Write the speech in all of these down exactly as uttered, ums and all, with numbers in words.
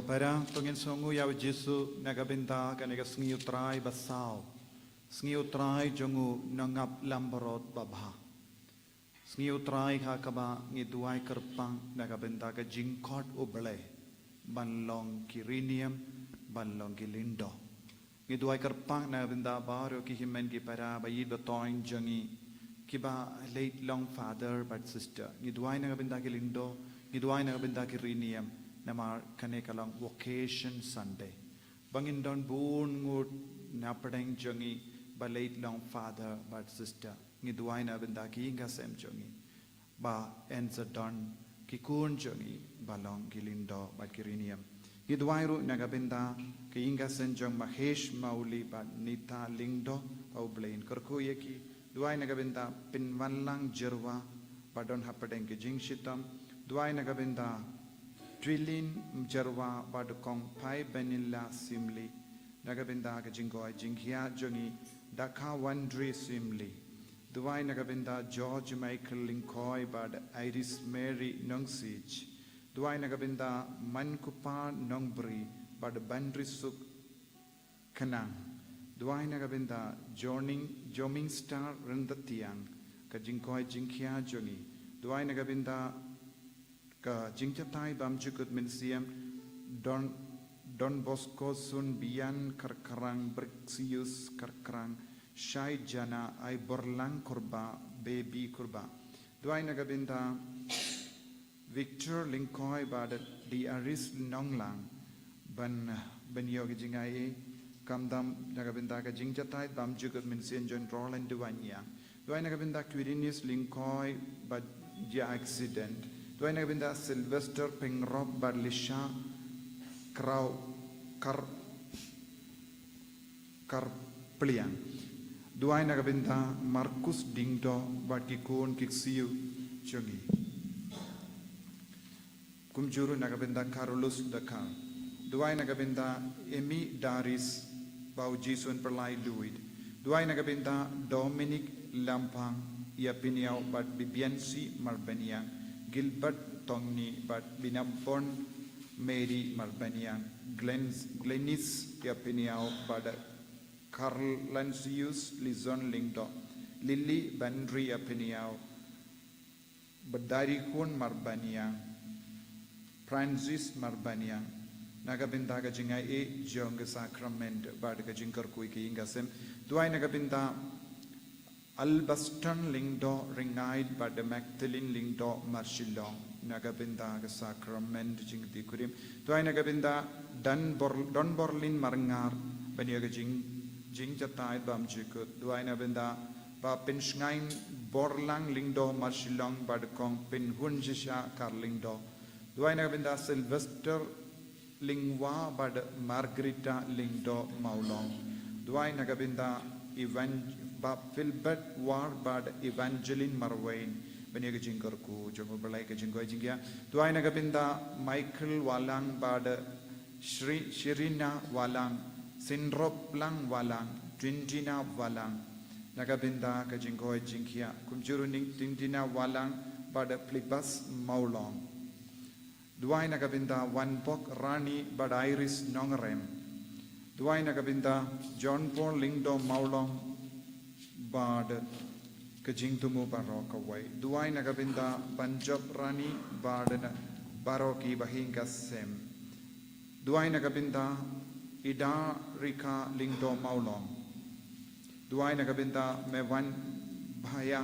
Para, to ngin sngew ïa u Jisu na ka bynta kane ka sngi U Trai ba saw, sngi U Trai jong u nongap lambarot babha. Sngi U Trai ha kaba ngi duwai kyrpang na ka bynta ka jingkhot U Blei ban long ki riniam, ban long ki lyngdoh. Ngi duwai kyrpang na ka bynta baroh ki hynmen ki para, ba ïeit ba thoiñ jong ngi kiba leit long father bad sister. Ngi duwai na ka bynta ki lyngdoh, ngi duwai na ka bynta ki riniam, namar kane ka long Vocation Sunday. Ba ngin don bun ngut na pdeng jong ngi ba leit long father bad sister. Ngi duwai na ka bynta ki ïing ki sem jong ngi ba yn sa don ki khun jong ngi ba long ki lyngdoh bad ki riniam. Ngi duwai ruh na ka bynta ki ïing ki sem jong Mahesh Mauli bad Nita Lyngdoh, ba U Blei un kyrkhu ïa ki. Duwai na ka bynta Pynwanlang Jyrwa ba don hapdeng ki jingshitom. Duwai na ka bynta Twilin Jyrwa bad Kong Phaibenila Syiemlieh. Na ka bynta ka jingkoit jingkhiah jong ngi Dakha Wandri Syiemlieh. Duwai na ka bynta George Michael Lyngkhoi bad Iris Mary Nongsiej. Duwai na ka bynta Mankupar Nongbri bad Banrisuk Khnang. Duwai na ka bynta Joning, Joming Star Ryntathiang, ka jingkoit jingkhiah jong ngi. Duwai na ka bynta ka jingjatai bymjukut mynsiem Don, Don Bosco Sunbian Kyrkrang, Brixius Kyrkrang, Shai Jana, Aiborlang Kurbah, Baby Kurbah. Duwai na ka bynta Victor Lyngkhoi bad Diaris Nonglang, ban, ban ïoh ka jingaiei, khamtam na ka bynta ka jingjatai bymjukut mynsiem jong Roland Duwaniang. Duwai na ka bynta Quirinius Lyngkhoi bad jia accident. Duwai na ka bynta Sylvester Pyngrope bad Lisha Kraw Kar Karpliang. Duwai na ka bynta Markus Dingdoh bad ki khun ki ksiew jong ngi. Kumjuh ruh na ka bynta Carlos Dakar. Duwai na ka bynta Emi Daris, ba u Jisu un pynlait luid. Duwai na ka bynta Dominic Lampang, Ïapynïaw bad Bibiansi Marbaniang, Gilbert Tongni bad Binabon Mary Marbaniang, Glen, Glenis Ïapynïaw bad Carlansius Lizon Lyngdoh, Lily Bandri Ïapynïaw, Badairi Khun Marbaniang, Francis Marbaniang, na ka bynta ka jingaiei jong ka sakrament bad ka jingkyrkhu ïa ki ïing ki sem. Duwai na ka bynta Albaston Lyngdoh Ryngied bad Magdalene Lyngdoh Marshillong, na ka bynta ka sakrament jingkyrkhu. Duwai na ka bynta Don Bor-, Don Borlin Marngar, ban ïoh ka jing, jingjatai bymjukut. Duwai na ka bynta Bah Pynshngaiñ Borlang Lyngdoh Marshillong bad Kong Pynhun Shisha Kar Lyngdoh. Duwai na ka bynta Sylvester Lyngwa bad Margarita Lyngdoh Mawlong. Duwai na ka bynta Evan-, Bah Philbert War bad Evangeline Marwein, ban ïoh ka jingkyrkhu jong U Blei, ka jingkoit jingkhiah. Duwai na ka bynta Michael Walang bad Shri-, Shirina Walang, Synroplang Walang, Twindina Walang, na ka bynta ka jingkoit jingkhiah. Kumjuh ruh Twindina Walang bad Phlibas Mawlong. Duwai na ka bynta Wanbok Rani bad Iris Nongrem. Duwai na ka bynta John Paul Lyngdoh Mawlong bad ka jingthmu baroh kawei. Duwai na ka bynta Banjop Rani bad na baroh ki bahaïing ki sem. Duwai na ka bynta Ida Rika Lyngdoh Mawlong. Duwai na ka bynta Mewan Bhaya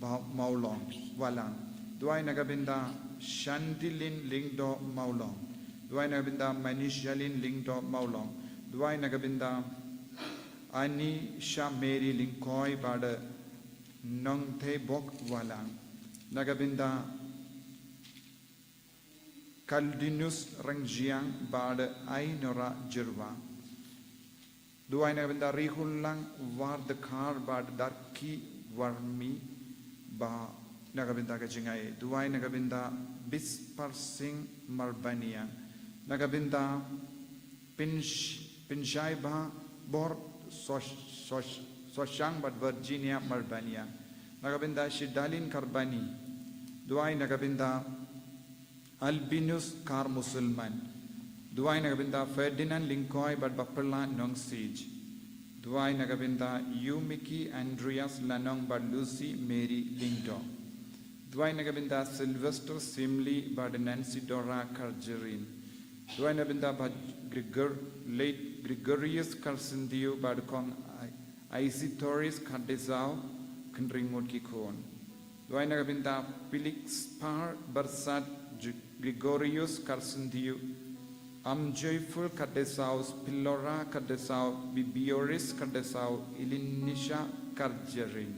Ba-, Mawlong Walang. Duwai na ka bynta Shantilin Lyngdoh Mawlong. Duwai na ka bynta Manishalin Lyngdoh Mawlong. Duwai na ka bynta Ani Sha Mary Lyngkhoi bad Nongthei Bok Walang. Na ka bynta Kaldinus Rengjiang bad Ainora Jyrwa. Duwai na ka bynta Rihunlang Wardkhar bad Darki Warmi ba na ka bynta ka jingaiei. Duwai na ka bynta Bisparsing Marbaniang. Na ka bynta Pynsh-, Pynshai Bah Bor Sosh-, Sosh-, Soshang bad Virginia Marbaniang. Na ka bynta Shidalin Karbani. Duwai na ka bynta Albinus Kar Musulman. Duwai na ka bynta Ferdinand Lyngkoi bad Bapyrla Nongsiej. Duwai na ka bynta Yumiki Andreas Lanong bad Lucy Mary Lyngdoh. Duwai na ka bynta Sylvester Simli bad Nancy Dora Karjerin. Duwai na ka bynta Bah Gregor, late Gregorius Karsynthiew bad Kong Ai-, Aisitoris Khardesau, kynreng ngut ki khun. Duwai na ka bynta Felix Par Barsat, Ju-, Gregorius Karsynthiew, Amjoyful Khardesau, Spilora Khardesau, Bibioris Khardesau, Ilinisha Karjerin.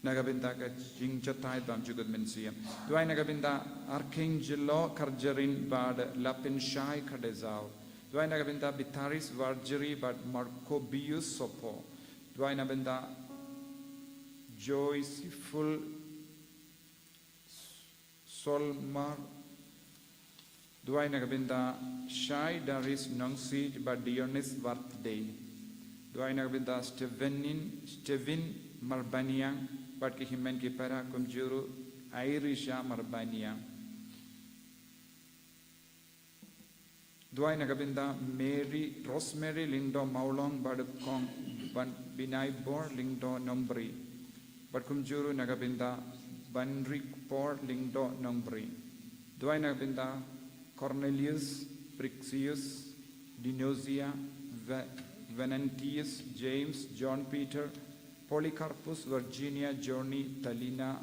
Na ka bynta ka jingjahthait bymjukut mynsiem. Duwai na ka bynta Arkangelo Karjerin bad Lapinshai Khardesau. Duwai na ka bynta Bitaris Varjeri bad Marcobius Sopo. Duwai na bynta Joyceful Solmar. Duwai na ka bynta Shai Darius Nongsiej bad Dionis Birthday. Duwai na ka bynta Stevenin, Stevin Marbaniang bad ki hynmen ki para, kumjuh ruh Airisha Marbaniang. Duwai na ka bynta Mary, Rosemary Lyngdoh Mawlong bad Kong Ban-, Binaibor Lyngdoh Nongbri. Bad kumjuh ruh na ka bynta Banrikpor Lyngdoh Nongbri. Duwai na ka bynta Cornelius, Brixius, Dinosia, Ve-, Venantius, James, John Peter, Polycarpus, Virginia, Johnny, Talina,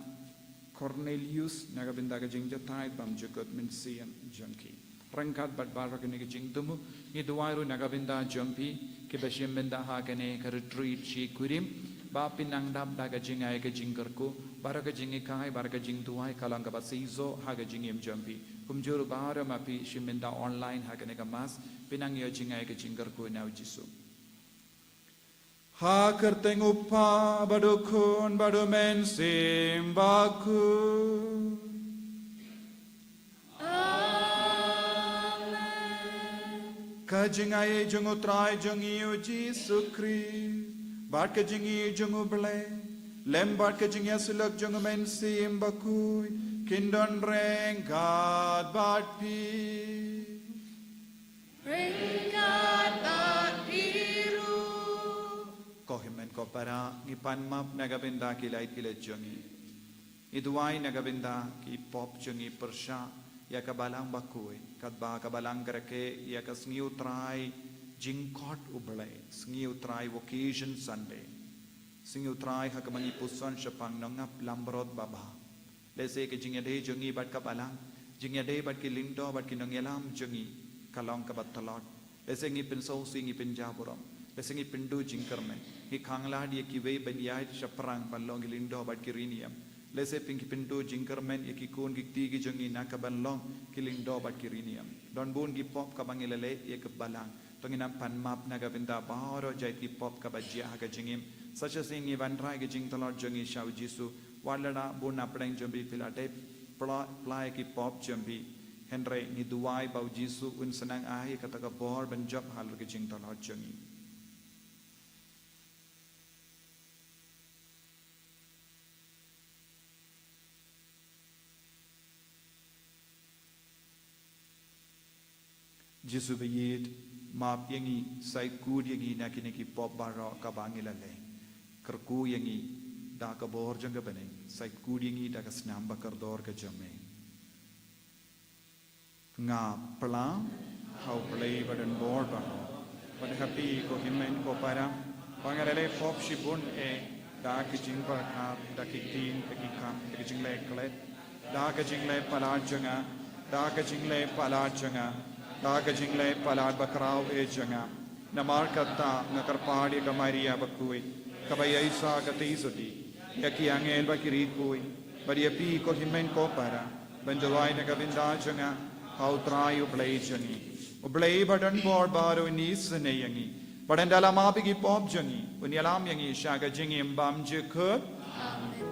Cornelius, na ka bynta ka jingjahthait bymjukut mynsiem jong ki. Ryngkat bad baroh kine ki jingthmu, ngi duwai ruh na ka bynta jong phi kiba shim bynta ha kane ka retreat shi kurim, ba phin nang dap da ka jingai ka jingkyrkhu, baroh ka jinghikai, baroh ka jingduwai ka long kaba shisha ha ka jingim jong phi. Kumjuh ruh baroh ma phi shim bynta online ha kane ka mass, phin nang ïoh jingai ka jingkyrkhu na u Jisu. Ha ka kyrteng u Kpa bad u Khun bad u Mynsiem Bakhuid. Amen. Ka jingai jong u Trai jong ngi u Jisu Khrist bad ka jingai jong u Blei, lem bad ka jingïasyllok jong u Mynsiem Bakhuid, kin don ryngkat bad phi. Ryngkat bad phi ruh. Ko hynmen ko para, ngi pan map na ka bynta ki lait ki lait jong ngi. Ngi duwai na ka bynta ki pop jong ngi pyrshah ïa ka Balang Bakhuid, katba ka Balang ka rakhe ïa ka sngi u Trai jingkhot u Blei, sngi u Trai Vocation Sunday. Sngi u Trai ha kaba ngi puson shaphang nongap langbrot babha. Lehse ka jingïadei jong ngi bad ka Balang, jingïadei bad ki lyngdoh bad ki nongïalam jong ngi ka long kaba tlot. Lehse ngi pynsngewsih, ngi pynjaw burom. Lehse ngi pynduh jingkyrmen. Ngi khanglad ïa kiwei ban ïaid shaphrang ban long ki lyngdoh bad ki riewniam. Lehse pyn, ngi pynduh jingkyrmen ïa ki khun ki kti ki jong ngi na ka ban long ki lyngdoh bad ki riewniam. Don bun ki pop kaba ngi la leh ïa ka Balang. To ngin ym pan map na ka bynta baroh jait ki pop kaba jia ha ka jingim. Sa shisien ngi wanrah ïa ka jingtlot jong ngi sha u Jisu. Wat lada bun na pdeng jong phi phi la dep pla-, pla ïa ki pop jong phi, hynrei ngi duwai ba u Jisu un sa nang ai ïa kata ka bor ban jop halor ka jingtlot jong ngi. Jisu ba ïeit, map ïa ngi, sa ïeit kut ïa ngi na kine ki pop baroh kaba ngi la leh. Kyrkhu ïa ngi da ka bor jong ka bneng, sa ïeit kut ïa ngi da ka snam ba kordor ka jong me. Nga pla ha u Blei ba don bor baroh, bad ha phi ko hynmen ko para, ba nga la leh pop shibun eh, da ki jingpyrkhat, da ki ktien, da ki kam, da ki jingleh klet, da ka jingleh palat jong nga, da ka jingleh palat jong nga, da ka jingleh palat bakhraw eh jong nga. Namar kata nga kyrpad ïa ka Maria bakhuid, kaba ïaishah katei sutdi, ïa ki angel bad ki riewkhuid, bad ïa phi ko hynmen ko para, ban duwai na ka bynta jong nga ha u Trai u Blei jong ngi. U Blei ba don bor baroh un isynei ïa ngi, bad ynda la map ïa ki pop jong ngi, un ïalam ïa ngi sha ka jingim bymjukut. Amen.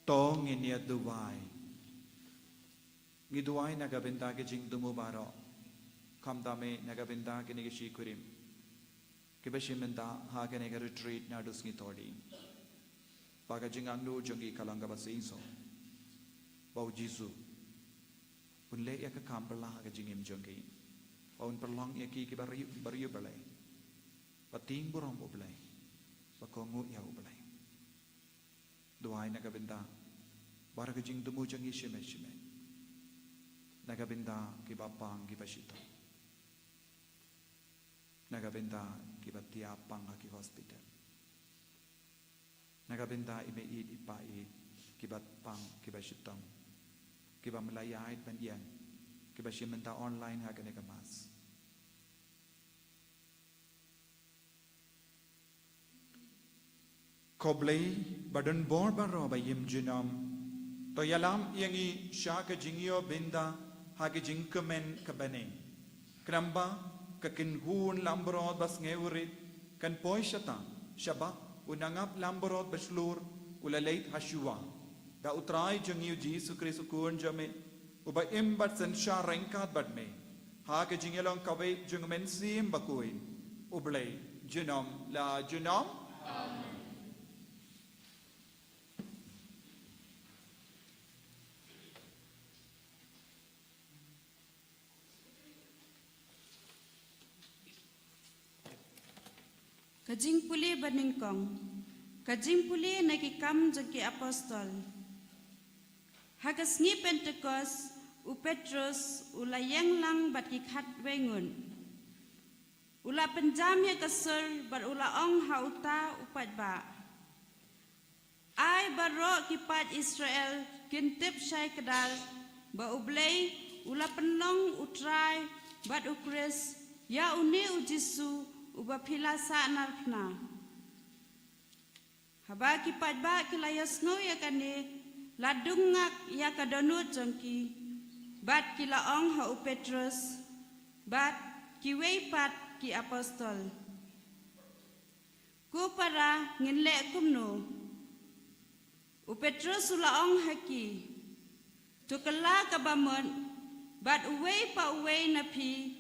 To ngin ïa duwai. Ngi duwai na ka bynta ki jingthmu baroh, khamtam eh na ka bynta kine ki shi kurim kiba shim bynta ha kane ka retreat naduh sngi Thohdieng. Ba ka jingangnud jong ki ka long kaba sngewsih, ba U Jisu un leh ïa ka kam phylla ha ka jingim jong ki, ba un pynlong ïa ki kiba ri-, briew U Blei, ba tieng burom U Blei, ba kohnguh ïa U Blei. Duwai na ka bynta baroh ki jingthmu jong ngi shimet shimet, na ka bynta kiba pang kiba shitom, na ka bynta kiba thiah pang ha ki hospital, na ka bynta i mei ïeit i pa ïeit kiba pang kiba shitom, kiba ym la ïaid ban ïeng, kiba shim bynta online ha kane ka mass. Ko Blei ba don bor baroh ba im junom, to ïalam ïa ngi sha ka jingïoh bynta ha ka jingkmen ka bneng, khnang ba ka kynhun langbrot ba sngewrit kan poi shata, shaba u nongap langbrot ba shlur u la leit ha shuwa, da U Trai jong ngi U Jisu Khrist U Khun jong me, uba im bad synshar ryngkat bad me ha ka jingïalong kawei jong U Mynsiem Bakhuid, U Blei junom la junom. Amen. Ka jingpule banyngkong. Ka jingpule na Ki Kam jong ki Apostol. Ha ka sngi Pentekost, u Petrus u la ïeng lang bad ki khatwei ngut. U la pynjam ïa ka sur bad u la ong ha uta u paidbah: Ai baroh ki paid Israel kin tip shai kdar ba U Blei u la pynlong U Trai bad U Khrist ïa une U Jisu uba phi la sahnarphna. Haba ki paidbah ki la ïohsngew ïa kane, la dung ngak ïa ka dohnud jong ki, bad ki la ong ha u Petrus bad kiwei pat ki apostol: Ko para, ngin leh kumno? U Petrus u la ong ha ki: To kylla kaba mut, bad uwei pa uwei na phi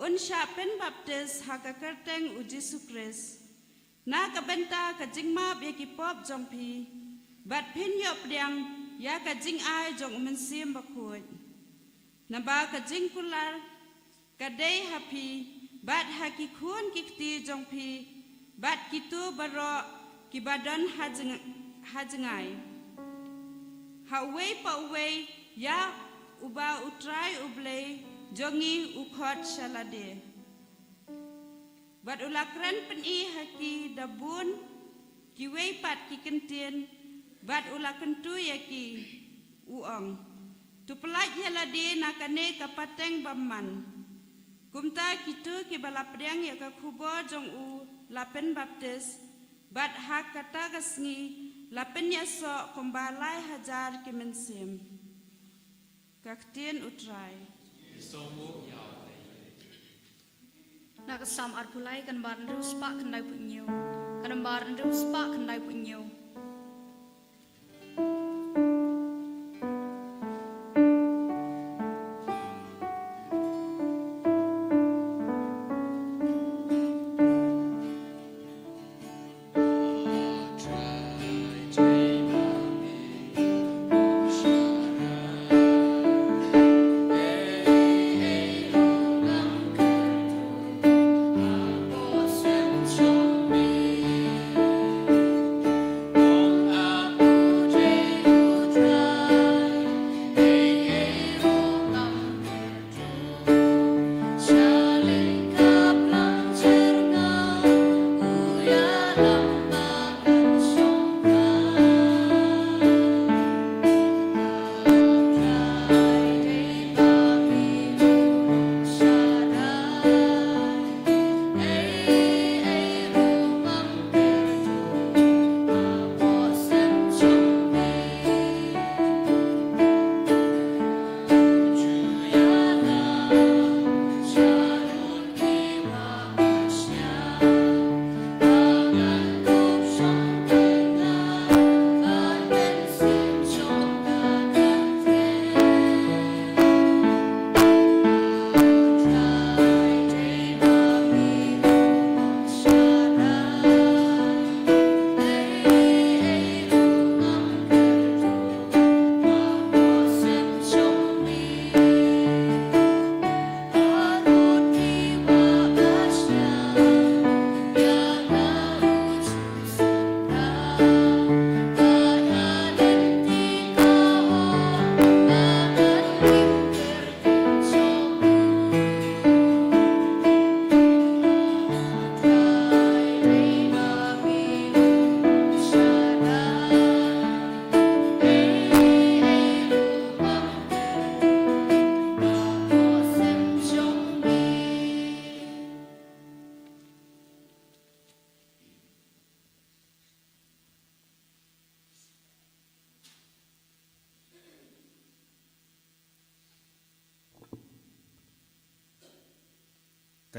un shah pynbaptis ha ka kyrteng U Jisu Khrist na ka bynta ka jingmap ïa ki pop jong phi, bad phin ïoh pdiang ïa ka jingai jong U Mynsiem Bakhuid. Naba ka jingkular ka dei ha phi, bad ha ki khun ki kti jong phi, bad kito baroh kiba don ha jnga-, ha jngai. Ha uwei pa uwei ïa uba U Trai U Blei jong ngi u khot sha lade. Bad u la kren pyni ha ki da bun kiwei pat ki kyntien, bad u la kyntu ïa ki, u ong: To pyllait ïa lade na kane ka pateng bymman. Kumta kito kiba la pdiang ïa ka khubor jong u la pynbaptis, bad ha kata ka sngi la pynïasoh kumba lai hajar ki mynsiem. Ka ktien U Trai. Na ka Salm arphew lai, ka namba hynriew spah khyndaiphew hynñiew. Ka namba hynriew spah khyndaiphew hynñiew.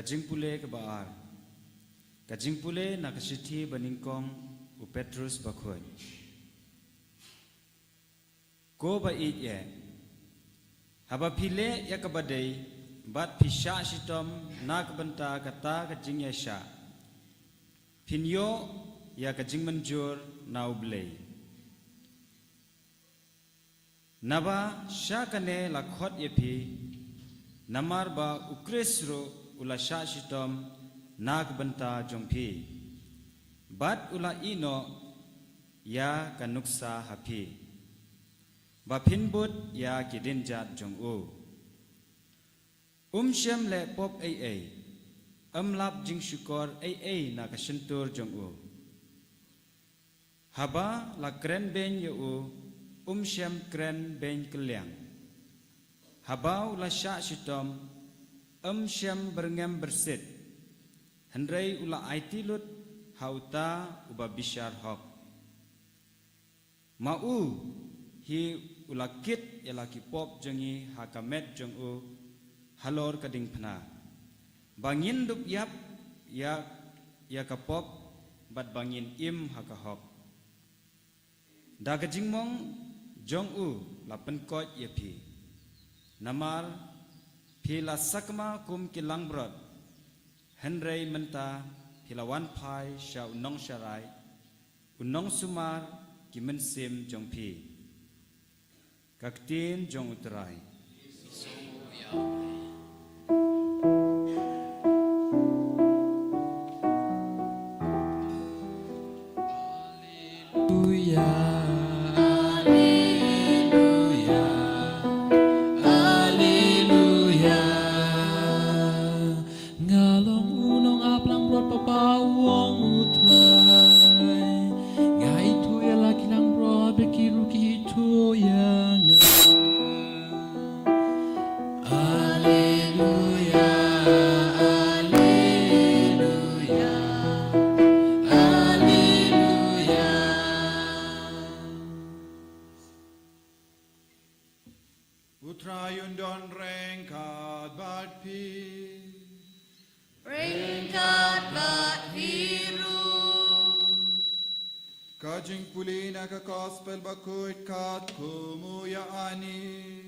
Jingpule kaba ar. Ka jingpule na ka shithi ba nyngkong u Petrus bakhuid. Ko ba ïeit eh, haba phi leh ïa kaba dei bad phi shah shitom na ka bynta kata ka jingïaishah, phin ïoh ïa ka jingmynjur na U Blei. Naba sha kane la khot ïa phi, namar ba U Khrist ruh u la shah shitom na ka bynta jong phi, bad u la ïeh noh ïa ka nuksa ha phi, ba phin bud ïa ki dienjat jong u. Um shym leh pop ei ei, um lap jingshukor ei ei na ka shyntur jong u. Haba la kren beiñ ïa u, um shym kren beiñ kylliang. Haba u la shah shitom, um shym byrngem byrsit, hynrei u la aiti lut ha uta uba bishar hok. Ma u hi u la kit ïa la ki pop jong ngi ha ka met jong u halor ka diengphna, ba ngin dup ïap ïa, ïa ka pop, bad ba ngin im ha ka hok. Da ka jingmong jong u la pynkoit ïa phi. Namar phi la sakma kum ki langbrot, hynrei mynta phi la wan phai sha u nongsharai, u nongsumar ki mynsiem jong phi. Ka ktien jong U Trai. Haleluya, haleluya, haleluya. Nga long u nongap langbrot ba paw, ong U Trai. Nga ithuh ïa la ki langbrot, bad ki ruh ki ithuh ïa nga. Haleluya, haleluya, haleluya. U Trai un don ryngkat bad phi. Ryngkat bad phi ruh. Ka jingpule na ka Gospel bakhuid katkum u Ïoannis.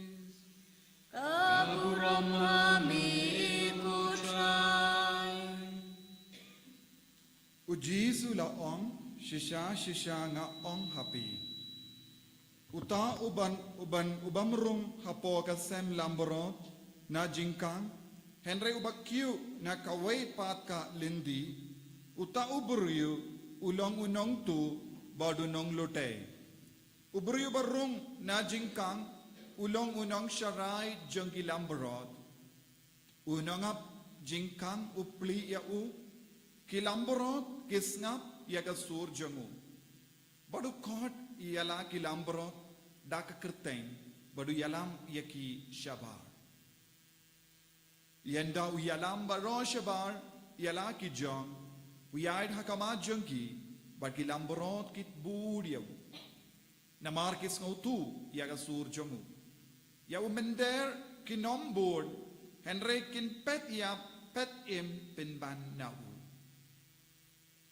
Ka burom ha me, ko Trai. U Jisu la ong, shisha shisha nga ong ha phi, uta uban, uban, u bym rung hapoh ka sem langbrot na jingkhang, hynrei uba kiew na kawei pat ka lynti, uta u briew u long u nongtuh bad u nonglute. U briew ba rung na jingkhang u long u nongsharai jong ki langbrot. U nongap jingkhang u plie ïa u. Ki langbrot ki sngap ïa ka sur jong u. Bad u khot ïa la ki langbrot da ka kyrteng, bad u ïalam ïa ki shabar. Ynda u ïalam baroh shabar ïa la ki jong, u ïaid ha khmat jong ki, bad ki langbrot ki bud ïa u. Namar ki sngewthuh ïa ka sur jong u. Ïa u mynder kin ym bud, hynrei kin peit ïap peit im pynban na u.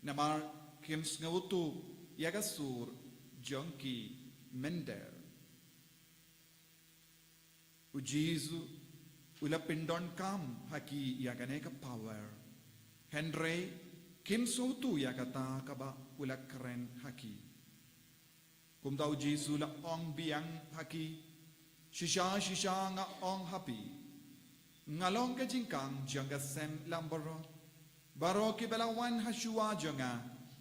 Namar kim sngewthuh ïa ka sur jong ki mynder. U Jisu u la pyndonkam ha ki ïa kane ka power. Hynrei kim sngewthuh ïa kata kaba u la kren ha ki. Kumta u Jisu u la ong biang ha ki, shisha shisha nga ong ha phi, nga long ka jingkhang jong ka sem langbrot. Baroh kiba la wan ha shuwa jong nga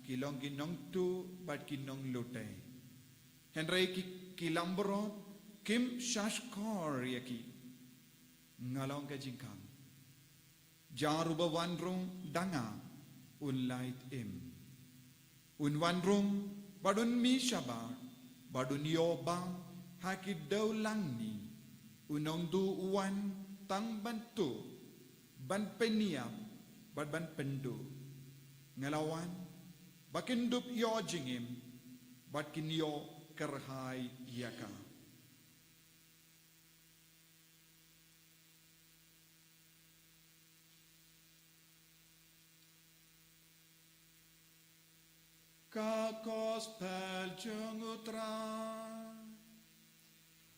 ki long ki nongtuh bad ki nonglute, hynrei ki, ki langbrot kim shahshkor ïa ki. Nga long ka jingkhang. Jar uba wan rung da nga un lait im. Un wan rung bad un mih shabar bad un ïoh bam ha ki dewlangni. U nongtuh u wan tang ban tuh, ban pynïap bad ban pynduh. Nga la wan ba kin dup ïoh jingim bad kin ïoh kyrhai ïa ka. Ka Gospel jong U Trai.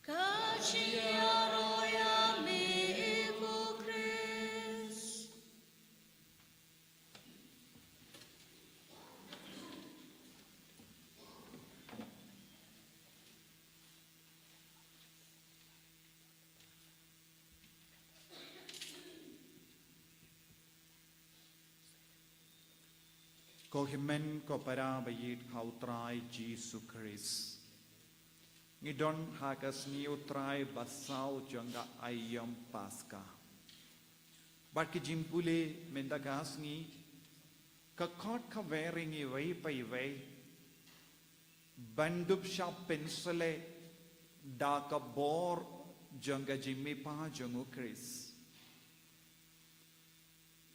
Ka jingïaroh ïa me, ko Khrist. Ko hynmen ko para ba ïeit ha U Trai Jisu Khrist. Ngi don ha ka sngi U Trai basaw jong ka aïom Paska. Bad ki jingpule mynta ka sngi ka khot kawei ïa ngi iwei pa iwei ban dup shah pynshlei da ka bor jong ka jingmihpat jong U Khrist.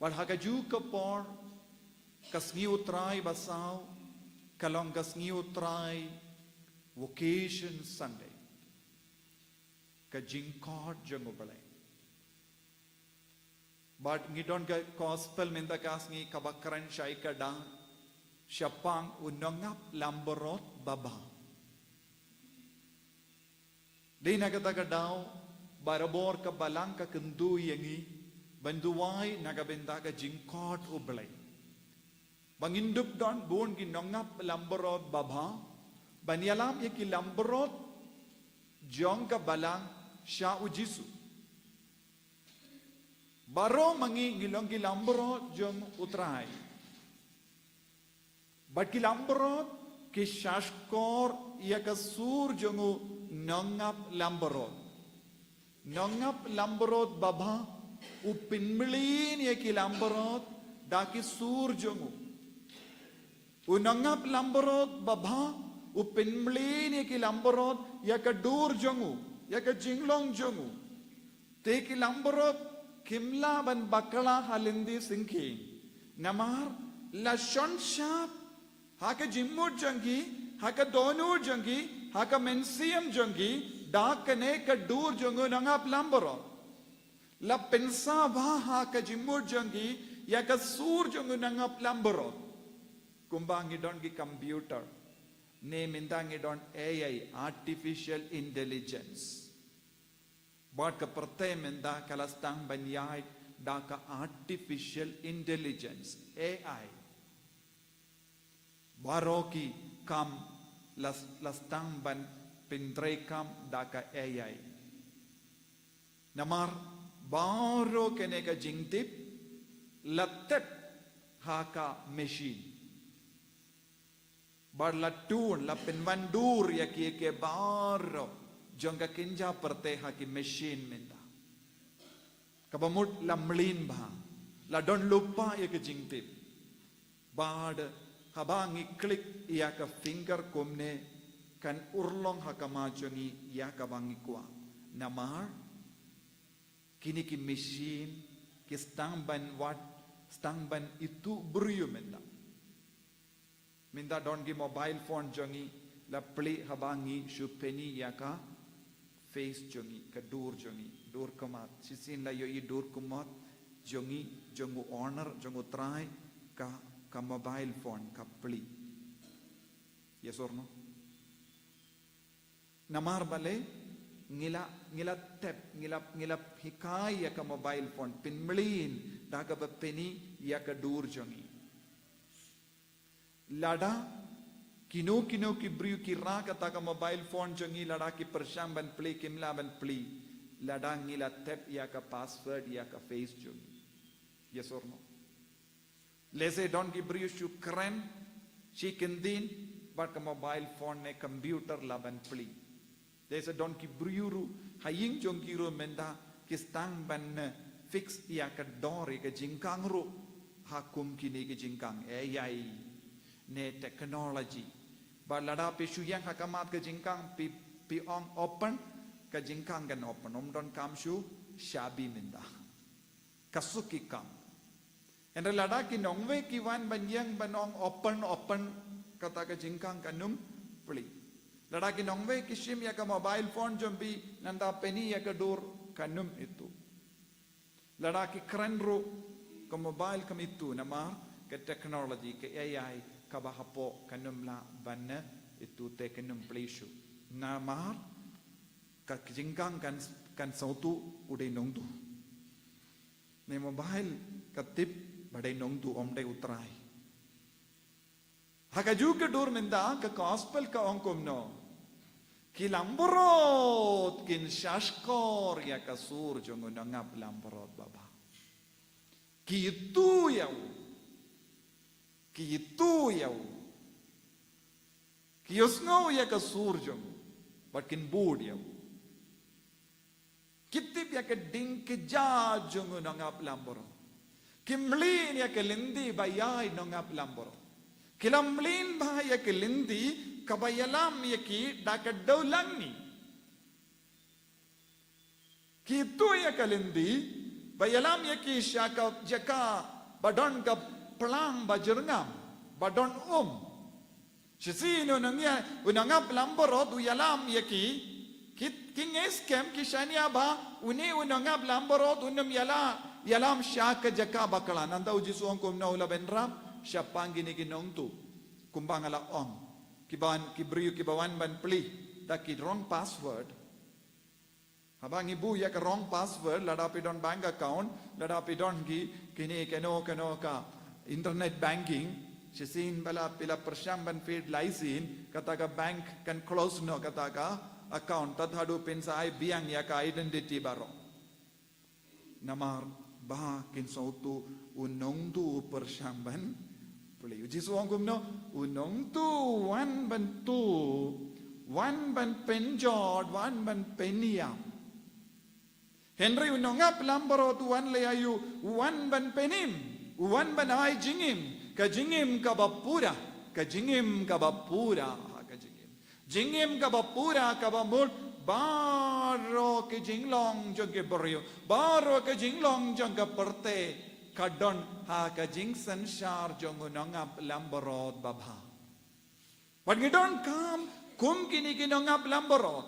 Bad ha kajuh ka por ka sngi U Trai basaw ka long ka sngi U Trai, Vocation Sunday, ka jingkhot jong U Blei. Bad ngi don ka Gospel mynta ka sngi kaba kren shaei ka daw shaphang u nongap langbrot babha. Dei na kata ka daw barabor ka Balang ka kyntu ïa ngi ban duwai na ka bynta ka jingkhot U Blei. Ba ngin dup don bun ki nongap langbrot babha ban ïalam ïa ki langbrot jong ka Balang sha U Jisu. Baroh ma ngi ngi long ki langbrot jong U Trai. Bad ki langbrot ki shahshkor ïa ka sur jong u nongap langbrot. Nongap langbrot babha u pynmlien ïa ki langbrot da ki sur jong u. U nongap langbrot babha u pynmlien ïa ki langbrot ïa ka dur jong u, ïa ka jinglong jong u. Te ki langbrot kim lah ban bakla ha lynti syngkien. Namar la shon shap ha ka jingmut jong ki, ha ka dohnud jong ki, ha ka mynsiem jong ki da kane ka dur jong u nongap langbrot. La pynsawa ha ka jingmut jong ki ïa ka sur jong u nongap langbrot. Kumba ngi don ki computer, ne mynta ngi don A I, artificial intelligence. Bad ka pyrthei mynta ka la sdang ban ïaid da ka artificial intelligence, A I. Baroh ki kam la, la sdang ban pyntreikam da ka A I. Namar baroh kane ka jingtip la tep ha ka machine. Bad la tun, la pynwandur ïa ki, ïa ki baroh jong ka kynja pyrthei ha ki machine mynta. Kaba mut la mlien bha, la don lypa ïa ka jingtip. Bad haba ngi klik ïa ka finger kumne kan urlong ha khmat jong ngi ïa kaba ngi kwah. Namar kine ki machine ki sdang ban wad, sdang ban ithuh briew mynta. Mynta don ki mobile phone jong ngi, la plie haba ngi shu pyni ïa ka face jong ngi, ka dur jong ngi, dur khmat. Shisien la ïohi dur khmat jong ngi, jong u owner, jong u trai ka, ka mobile phone ka plie. Yes or no? Namar balei? Ngi la, ngi la tep, ngi la, ngi la hikai ïa ka mobile phone pynmlien da kaba pyni ïa ka dur jong ngi. Lada kino kino ki briew ki rah kata ka mobile phone jong ngi, lada ki pyrshang ban plie, kim lah ban plie, lada ngi la tep ïa ka password ïa ka face jong ngi. Yes or no? Lehse don ki briew shu kren shi kyndin bad ka mobile phone ne computer lah ban plie. Lehse don ki briew ruh ha ïing jong ki ruh mynta ki sdang ban, eh, fix ïa ka dor ïa ka jingkhang ruh ha kum kine ki jingkhang A I ne technology. Bad lada phi shu ïeng ha khmat ka jingkhang, phi, phi ong open, ka jingkhang kan open, ym don kam shu shabi mynta. Ka suk ki kam. Hynrei lada ki nongwei ki wan ban ïeng ban ong open, open, kata ka jingkhang kan ym plie. Lada ki nongwei ki shim ïa ka mobile phone jong phi, nangta pyni ïa ka dur, kan ym ithuh. Lada ki kren ruh, ka mobile kam ithuh namar ka technology, ka A I kaba hapoh kan ym lah ban ne, itu te kan ym plie shuh. Namar ka jingkang kan, kan sawtu u dei nongtu. Ne mobile ka tip ba dei nongtu, ym dei u Trai. Ha kajuh ka dur mynta ka gospel ka ong kumno? Ki langbrot kin shahshkor ïa ka sur jong u nongap langbrot babha. Ki itu ïa u. Ki itu ïa u. Ki ïohsngew ïa ka sur jong u. Bad kin bud ïa u. Ki tip ïa ka ding ka jait jong u nongap langbrot. Ki mlien ïa ka lynti ba ïaid nongap langbrot. Ki la mlien bha ïa ka lynti kaba ïalam ïa ki da ka dewlangni. Ki itu ïa ka lynti ba ïalam ïa ki sha ka jaka ba don ka plang ba jyrngam, ba don um. Shisien u nongïa, u nongap langbrot u ïalam ïa ki, ki, ki ngeit skhem ki shaniah ba une u nongap langbrot un ym ïala, ïalam sha ka jaka ba khlaiñ. Nangta u Jisu u ong kumno u la bynrap shaphang kine ki nongtu. Kumba nga la ong, ki ban, ki briew kiba wan ban plie da ki wrong password. Haba ngi buh ïa ka wrong password, lada phi don bank account, lada phi don ki, kine kano kano ka internet banking, shisien ba la phi la pyrshang ban fed lai sien, kata ka bank kan close noh kata ka account, tad haduh phin sa ai biang ïa ka identity baroh. Namar ba kin sawtu u nongtu u pyrshang ban plie. U Jisu u ong kumno? U nongtu u wan ban tuh, wan ban pynjot, wan ban pynïap. Hynrei u nongap langbrot u wan leh aïu? U wan ban pynim, u wan ban ai jingim, ka jingim kaba pura, ka jingim kaba pura, ha ka jingim. Jingim kaba pura kaba mut baroh ki jinglong jong ki briew, baroh ki jinglong jong ka pyrthei ka don ha ka jingsynshar jong u nongap langbrot babha. Wat ngi donkam kum kine ki nongap langbrot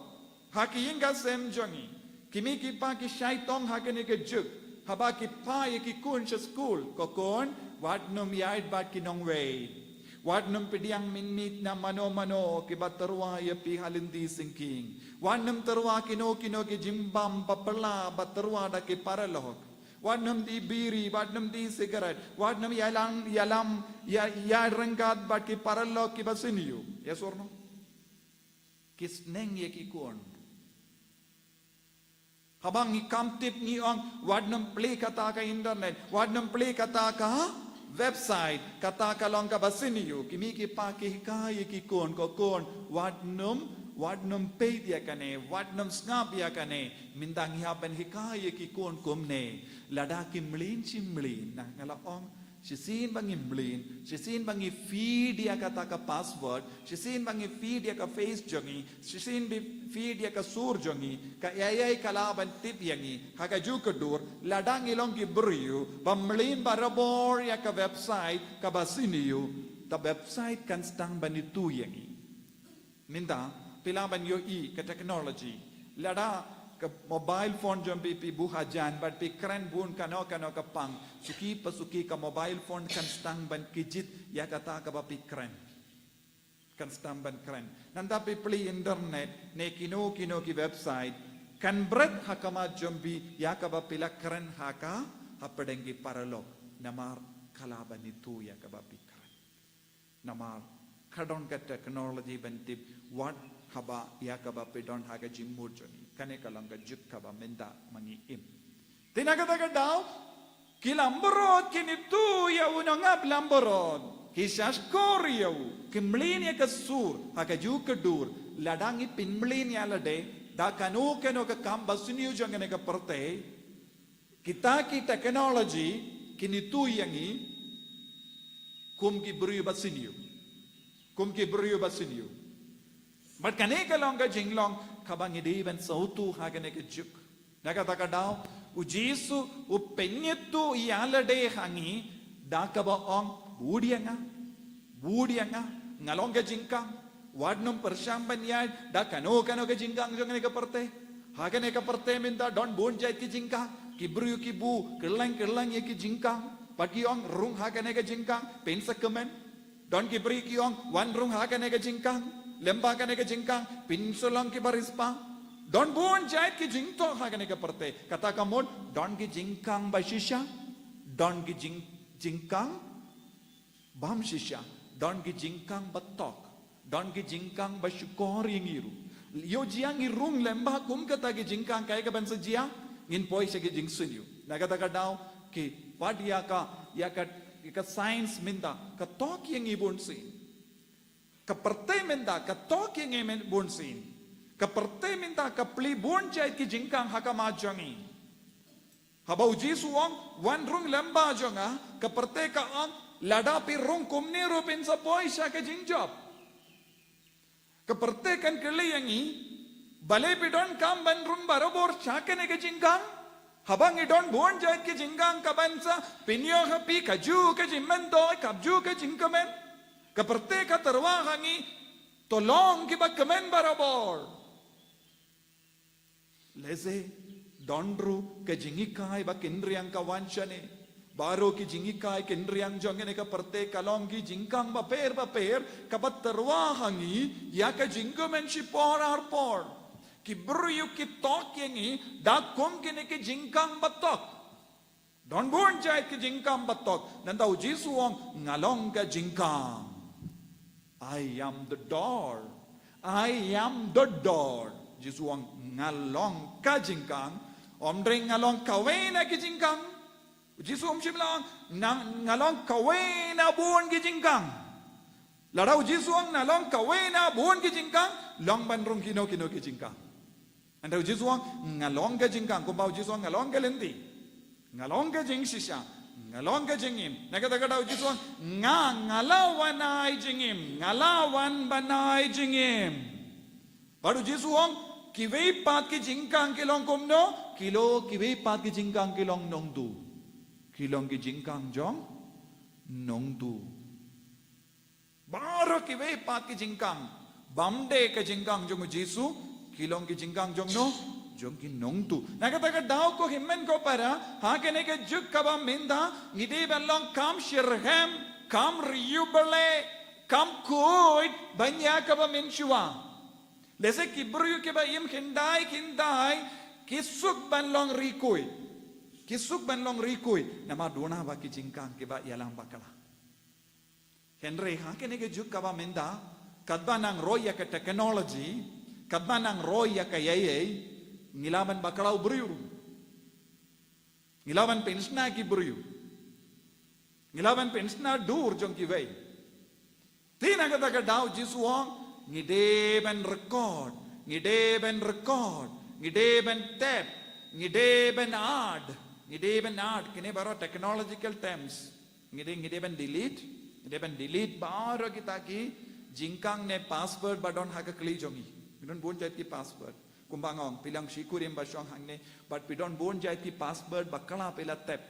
ha ki ïing ki sem jong ngi. Ki mei ki pa ki shai tong ha kane ka juk, haba ki phah ïa ki khun sha skul, ko khun, wat nym ïaid bad ki nongwei. Wat nym pdiang miet miet na mano mano kiba tyrwa ïa phi ha lynti syngkien. Wat nym tyrwa kino kino ki jingbam ba pla ba tyrwa da ki paralok. Wat nym die biri, wat nym die sigaret, wat nym ïalang, ïalam, ïa, ïaryngkat bad ki paralok kiba sniew. Yes or no? Ki sneng ïa ki khun. Haba ngi kam tip ngi ong, wat nym plie kata ka internet, wat nym plie kata ka website, kata ka long kaba sniew. Ki mei ki pa ki hikai ïa ki khun, ko khun, wat nym, wat nym peit ïa kane, wat nym sngap ïa kane. Mynta ngi hap ban hikai ïa ki khun kumne. Lada ki mlien shi mlien, na nga la ong, shisien ba ngi mlien, shisien ba ngi feed ïa kata ka password, shisien ba ngi feed ïa ka face jong ngi, shisien ba feed ïa ka sur jong ngi, ka A I ka lah ban tip ïa ngi ha kajuh ka dur. Lada ngi long ki briew ba mlien barabor ïa ka website kaba sniew, ka website kan sdang ban itu ïa ngi. Mynta phi lah ban ïohi ka technology. Lada ka mobile phone jong phi phi buh hajan bad phi kren bun kano kano ka pang, suki pa suki ka mobile phone kan sdang ban kjit ïa kata kaba phi kren. Kan sdang ban kren. Nangta phi plie internet ne kino kino ki website, kan bret ha khmat jong phi ïa kaba phi la kren ha ka, hapdeng ki paralok. Namar ka lah ban itu ïa kaba phi kren. Namar ka don ka technology ban tip wat haba ïa kaba phi don ha ka jingmut jong ngi. Kane ka long ka juk kaba mynta ma ngi im. Te na kata ka daw, ki langbrot kin itu ïa u nongap langbrot, ki shahshkor ïa u, ki mlien ïa ka sur ha kajuh ka dur. Lada ngi pynmlien ïa lade da kano kano ka kam ba sniew jong kane ka pyrthei, kita ki technology kin itu ïa ngi kum ki briew ba sniew. Kum ki briew ba sniew. Bad kane ka long ka jinglong kaba ngi dei ban sawtu ha kane ka juk. Na kata ka daw, u Jisu u pynïathuh ïa lade ha ngi da kaba ong, bud ïa nga, bud ïa nga, nga long ka jingkang. Wat nym pyrshang ban ïaid da kano kano ka jingkang jong kane ka pyrthei. Ha kane ka pyrthei mynta don bun jait ki jingkang. Ki briew ki buh kylleng kylleng ïa ki jingkang. Bad ki ong, rung ha kane ka jingkang, pynsakmen. Don ki briew ki ong, wan rung ha kane ka jingkang, lyngba kane ka jingkang, pynslong ki ba riewspah. Don bun jait ki jingthok ha kane ka pyrthei. Kata ka mut, don ki jingkang ba shisha, don ki jing, jingkang bym shisha, don ki jingkang ba thok, don ki jingkang ba shukor ïa ngi ruh. Ïoh jia ngi rung lyngba kum kata ki jingkang, kaei kaban sa jia, ngin poi sha ki jingsniew. Na kata ka daw, ki, wat ïa ka, ïa ka, ïa ka science mynta, ka thok ïa ngi bunsien. Ka pyrthei mynta, ka thok ïa ngi myn-, bunsien. Ka pyrthei mynta, ka plie bun jait ki jingkang ha khmat jong ngi. Haba u Jisu u ong, wan rung lyngba jong nga, ka pyrthei ka ong, lada phi rung kumne ruh phin sa poi sha ka jingjop. Ka pyrthei kan kylli ïa ngi, balei phi donkam ban rung barabor sha kane ka jingkang? Haba ngi don bun jait ki jingkang kaban sa pynïoh ha phi, kajuh ka jingmyntoi, kajuh ka jingkmen. Ka pyrthei ka tyrwa ha ngi, to long ki ba kmen barabor. Lehse, don ruh ka jinghikai ba kynriang ka wan shane. Baroh ki jinghikai kynriang jong kane ka pyrthei ka long ki jingkang bapher bapher, kaba tyrwa ha ngi, ïa ka jingkmen shipor arpor. Ki briew ki thok ïa ngi, da kum kine ki jingkang ba thok. Don bun jait ki jingkang ba thok. Nangta u Jisu u ong, nga long ka jingkang. I am the door. I am the door. Jisu u ong, nga long ka jingkang. Ym dei nga long kawei na ki jingkang. U Jisu um shym la ong, nga, nga long kawei na bun ki jingkang. Lada u Jisu u ong nga long kawei na bun ki jingkang, long ban rung kino kino ki jingkang. Hynrei u Jisu u ong, nga long ka jingkang, kumba u Jisu u ong, nga long ka lynti. Nga long ka jingshisha. Nga long ka jingim. Na kata ka daw u Jisu u ong, nga, nga la wan ai jingim. Nga la wan ban ai jingim. Bad u Jisu u ong, kiwei pat ki jingkang ki long kumno, ki long kiwei pat ki jingkang ki long nongtuh. Ki long ki jingkang jong nongtuh. Baroh kiwei pat ki jingkang. Bym dei ka jingkang jong u Jisu, ki long ki jingkang jong no, jong ki nongtuh. Na kata ka daw ko hynmen ko para, ha kane ka juk kaba mynta, ngi dei ban long kam shitrhem, kam riewblei, kam khuid, ban ïa kaba mynshuwa. Lehse ki briew kiba im khyndai khyndai, ki suk ban long ri khuid. Ki suk ban long ri khuid. Namar duna ba ki jingkang kiba ïalam bakla. Hynrei ha kane ka juk kaba mynta, katba nang roi ïa ka technology, katba nang roi ïa ka ïaïaï, ngi lah ban bakla u briew. Ngi lah ban pynshna ki briew. Ngi lah ban pynshna dur jong kiwei. Te na kata ka daw Jisu u ong, ngi dei ban record, ngi dei ban record, ngi dei ban tep, ngi dei ban add, ngi dei ban add, kine baroh technological terms. Ngi dei, ngi dei ban delete, ngi dei ban delete baroh kita ki jingkang ne password ba don ha ka kli jong ngi. Ngi don bun jait ki password. Kumba nga ong, phi long shi kurim ba shong hangne, bad phi don bun jait ki password bakla phi la tep.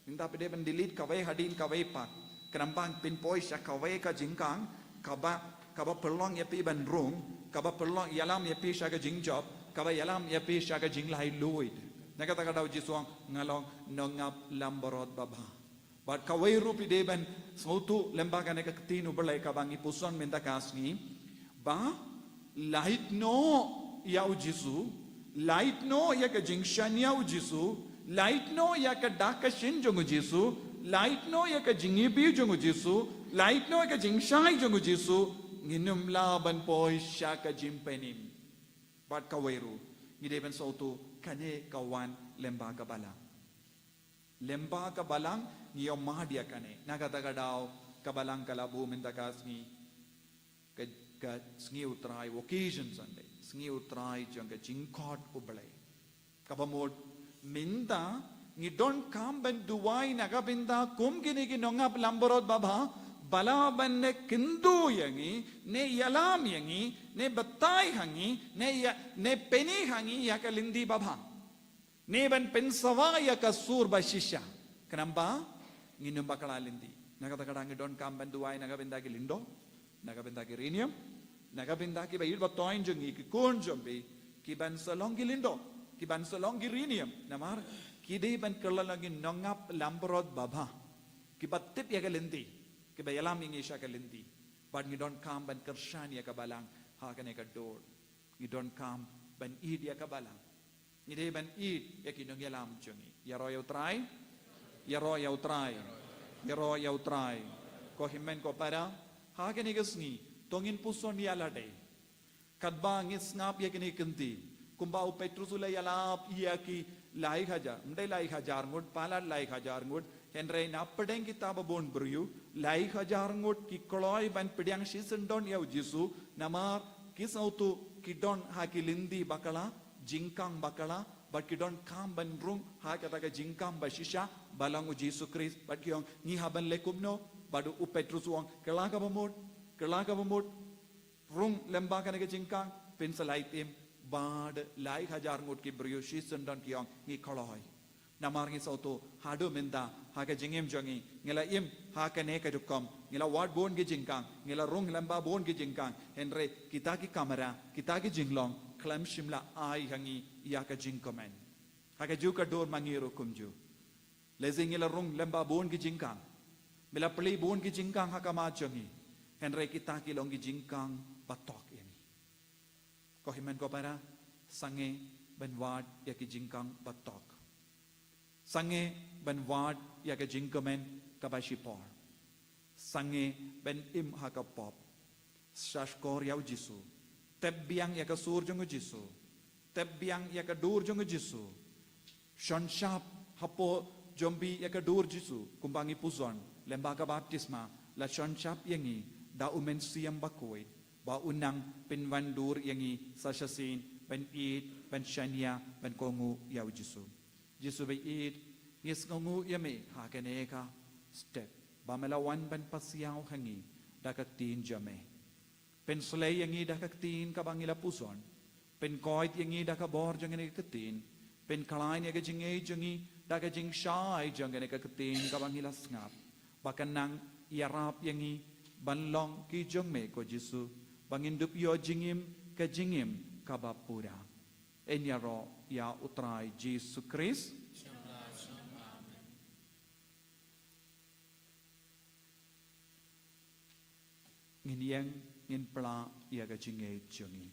Mynta phi dei ban delete kawei hadien kawei pat. Khnang ba phin poi sha kawei ka jingkang, kaba, kaba pynlong ïa phi ban rung, kaba pynlong ïalam ïa phi sha ka jingjop, kaba ïalam ïa phi sha ka jinglaitluid. Na kata ka daw Jisu u ong, nga long nongap langbrot babha. Bad kawei ruh phi dei ban sngewthuh lyngba kane ka ktien U Blei kaba ngi puson mynta ka sngi. Ba lait noh ïa u Jisu, lait noh ïa ka jingshaniah u Jisu, lait noh ïa ka dak ka shin jong u Jisu, lait noh ïa ka jingïabih jong u Jisu, lait noh ïa ka jingshai jong u Jisu, ngin ym lah ban poi sha ka jingpynim. Bad kawei ruh, ngi dei ban sngewthuh kane ka wan lyngba ka balang. Lyngba ka balang ngi ïohmad ïa kane. Na kata ka daw ka balang ka la buh mynta ka sngi. Ka, ka sngi U Trai, Occasion Sunday. Sngi U Trai jong ka jingkhot U Blei. Kaba mut mynta ngi donkam ban duwai na ka bynta kum kine ki nongap langbrot babha, ba lah ban ne kynduh ïa ngi, ne ïalam ïa ngi, ne batai ha ngi, ne ïa, ne pyni ha ngi ïa ka lynti babha. Ne ban pynsawa ïa ka sur ba shisha. Khnang ba ngin ym bakla lynti. Na kata ka daw ngi donkam ban duwai na ka bynta ki lyngdoh, na ka bynta ki riewniam, na ka bynta kiba ïeit ba thoiñ jong ngi, ki khun jong phi, ki ban sa long ki lyngdoh, ki ban sa long ki riewniam. Namar ki dei ban kylla long ki nongap langbrot babha, kiba tip ïa ka lynti. kiba ïalam ïa ngi sha ka lynti. Bad ngi donkam ban kyrshan ïa ka balang ha kane ka dur. Ngi donkam ban ïeit ïa ka balang. Ngi dei ban ïeit ïa ki nongïalam jong ngi. Ïaroh ïa U Trai. Ïaroh ïa U Trai. Ïaroh ïa U Trai. Ko hynmen ko para, ha kane ka sngi to ngin puson ïa lade. Katba ngi sngap ïa kine ki kynti, kumba u Petrus u la ïalap ïa ki lai hajar, ym dei lai hajar ngut, palat lai hajar ngut, hynrei na pdeng kita ba bun briew, lai hajar ngut ki kloi ban pdiang shisyndon ïa u Jisu, namar ki sngewthuh ki don ha ki lynti bakla, jingkang bakla, bad ki donkam ban rung ha kata ka jingkam ba shisha, ba long u Jisu Khrist, bad ki ong ngi hap ban leh kumno, bad u Petrus u ong, kylla kaba mut, kylla kaba mut, rung lyngba kane ka jingkang, pynslait im, bad lai hajar ngut ki briew shisyndon ki ong ngi kloi. Namar ngi sngewthuh haduh mynta ha ka jingim jong ngi, ngi la im ha kane ka rukom, ngi la wad bun ki jingkang, ngi la rung lyngba bun ki jingkang, hynrei kita ki kamra, kita ki jinglong khlem shym la ai ha ngi ïa ka jingkmen. Ha kajuh ka dur ma ngi ruh kumjuh. Lehse ngi la rung lyngba bun ki jingkang, ngi la plie bun ki jingkang ha khmat jong ngi, hynrei kita ki long ki jingkang ba tok ïa ngi. Ko hynmen ko para, sangeh ban wad ïa ki jingkang ba tok. Sangeh ban wad ïa ka jingkmen kaba shipor. Sangeh ban im ha ka pop. Sngap shkor ïa u Jisu. Tep biang ïa ka sur jong u Jisu. Tep biang ïa ka dur jong u Jisu. Shon shap hapoh jong phi ïa ka dur Jisu, kumba ngi puson lyngba ka baptisma, la shon shap ïa ngi da u Mynsiem Bakhuid, ba un nang pynwan dur ïa ngi sa shisien ban ïeit, ban shaniah, ban kohnguh ïa u Jisu. Jisu ba ïeit, ngi sngewnguh ïa me ha kane ka step, ba me la wan ban pasiaw ha ngi da ka ktien jong me. Pynslei ïa ngi da ka ktien kaba ngi la puson. Pynkoit ïa ngi da ka bor jong kane ka ktien. Pynkhlaiñ ïa ka jingngeit jong ngi da ka jingshai jong kane ka ktien kaba ngi la sngap. Ba kan nang ïarap ïa ngi ban long ki jong me ko Jisu. Ba ngin dup ïoh jingim, ka jingim kaba pura. Ngin ïaroh ïa U Trai Jisu Khrist. Ngin ïeng, ngin pla ïa ka jingngeit jong ngi.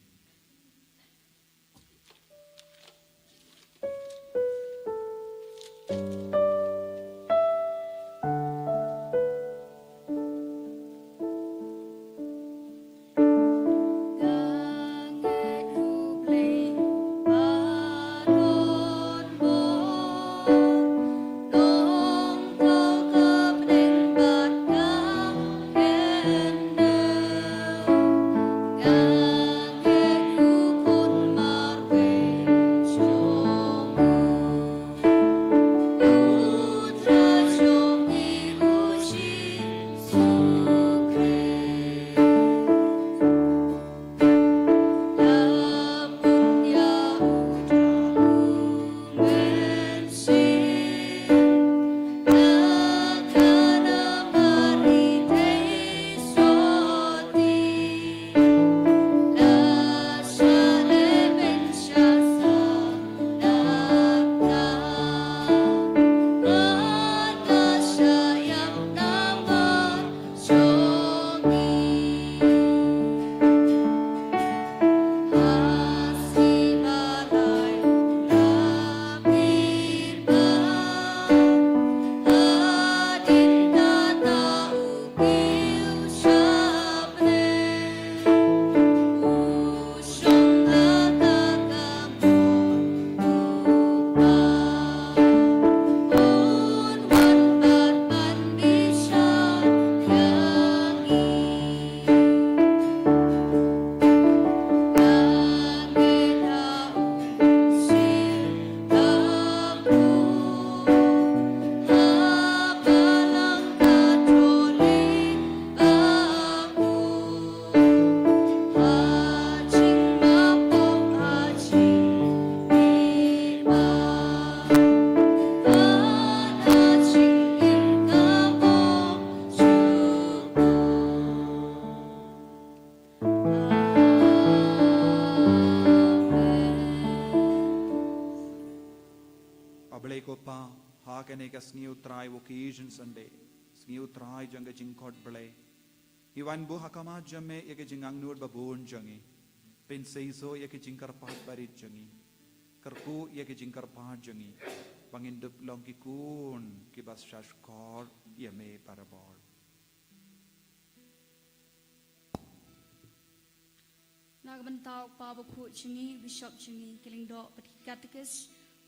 A Blei ko Pa, ha kane ka sngi U Trai, Vocation Sunday, Ngi, U Trai jong ka jingkhot Blei, ngi wan buh ha khmat jong me ïa ka jingangnud babun jong ngi. Pynseisoh ïa ka jingkyrpad barit jong ngi. Kyrkhu ïa ka jingkyrpad jong ngi, ba ngin dup long ki khun kiba shahshkor ïa me barabor. Na ka bynta u Kpa Bakhuid jong ngi, u Bishop jong ngi, ki lyngdoh bad ki katekis,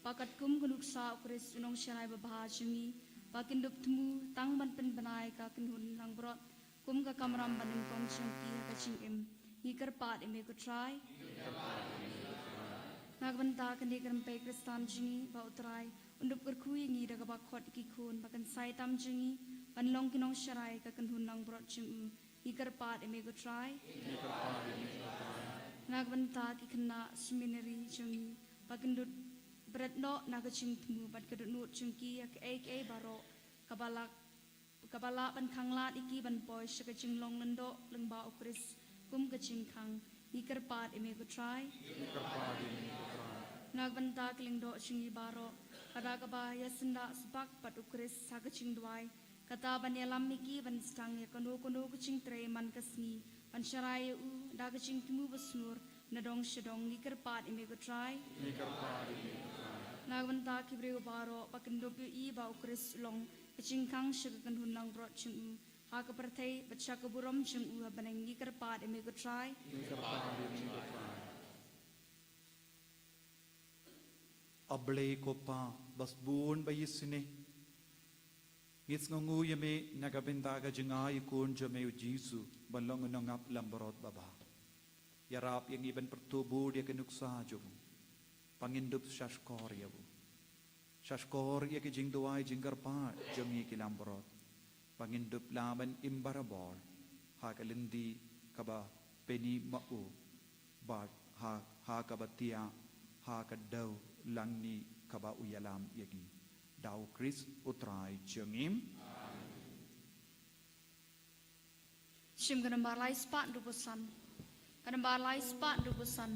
ba katkum ka nuksa U Khrist u nongsharai babha jong ngi, ba kin dup thmu tang ban pynbna ïa ka kynhun langbrot kum ka kamram ba nyngkong jong ki ha ka jingim. Ngi kyrpad ïa me ko Trai. Na ka bynta kane ka rympei Khristan jong ngi, ba U Trai un dup kyrkhu ïa ngi da kaba khot ïa ki khun ba kynsai tam jong ngi ban long ki nongsharai ka kynhun langbrot jong u. Ngi kyrpad ïa me ko Trai. Ngi kyrpad ïa me ko Trai. Na ka bynta ki khynnah seminary jong ngi, ba kin dup bret noh na ka jingthmu bad ka dohnud jong ki ïa kaei kaei baroh kaba la, kaba lah ban khanglad ïa ki ban poi sha ka jinglong lyngdoh lyngba U Khrist kum ka jingkhang. Ngi kyrpad ïa me ko Trai. Ngi kyrpad ïa me ko Trai. Na ka bynta ki lyngdoh jong ngi baroh, lada kaba ïasyndah sbak bad U Khrist ha ka jingduwai, kata ban ïalam ïa ki ban sdang ïa kano kano ka jingtrei man ka sngi ban sharai ïa u da ka jingthmu basngur na dong sha dong. Ngi kyrpad ïa me ko Trai. Ngi kyrpad ïa me ko Trai. Na ka bynta ki briew baroh ba kin dup ïohi ba U Khrist u long ka jingkhang sha ka kynhun langbrot jong u ha ka pyrthei bad sha ka burom jong u ha bneng. Ngi kyrpad ïa me ko Trai. Ngi kyrpad ïa me ko Trai. A Blei ko Pa ba sbun ba isynei, ngi sngewnguh ïa me na ka bynta ka jingai ïakhun jong me U Jisu ban long u nongap langbrot babha. Ïarap ïa ngi ban pyrthuh bud ïa ka nuksa jong u, ba ngin dup shahshkor ïa u, shahshkor ïa ka jingduwai jingkyrpad jong ngi ki langbrot, ba ngin dup lah ban im barabor ha ka lynti kaba beiñ ma u, bad ha, ha kaba thiah ha ka dew langkñi kaba u ïalam ïa ngi. Da U Khrist U Trai jong ngi. Shim ka nambar lai spah hynriewphew san. Ka nambar lai spah hynriewphew san.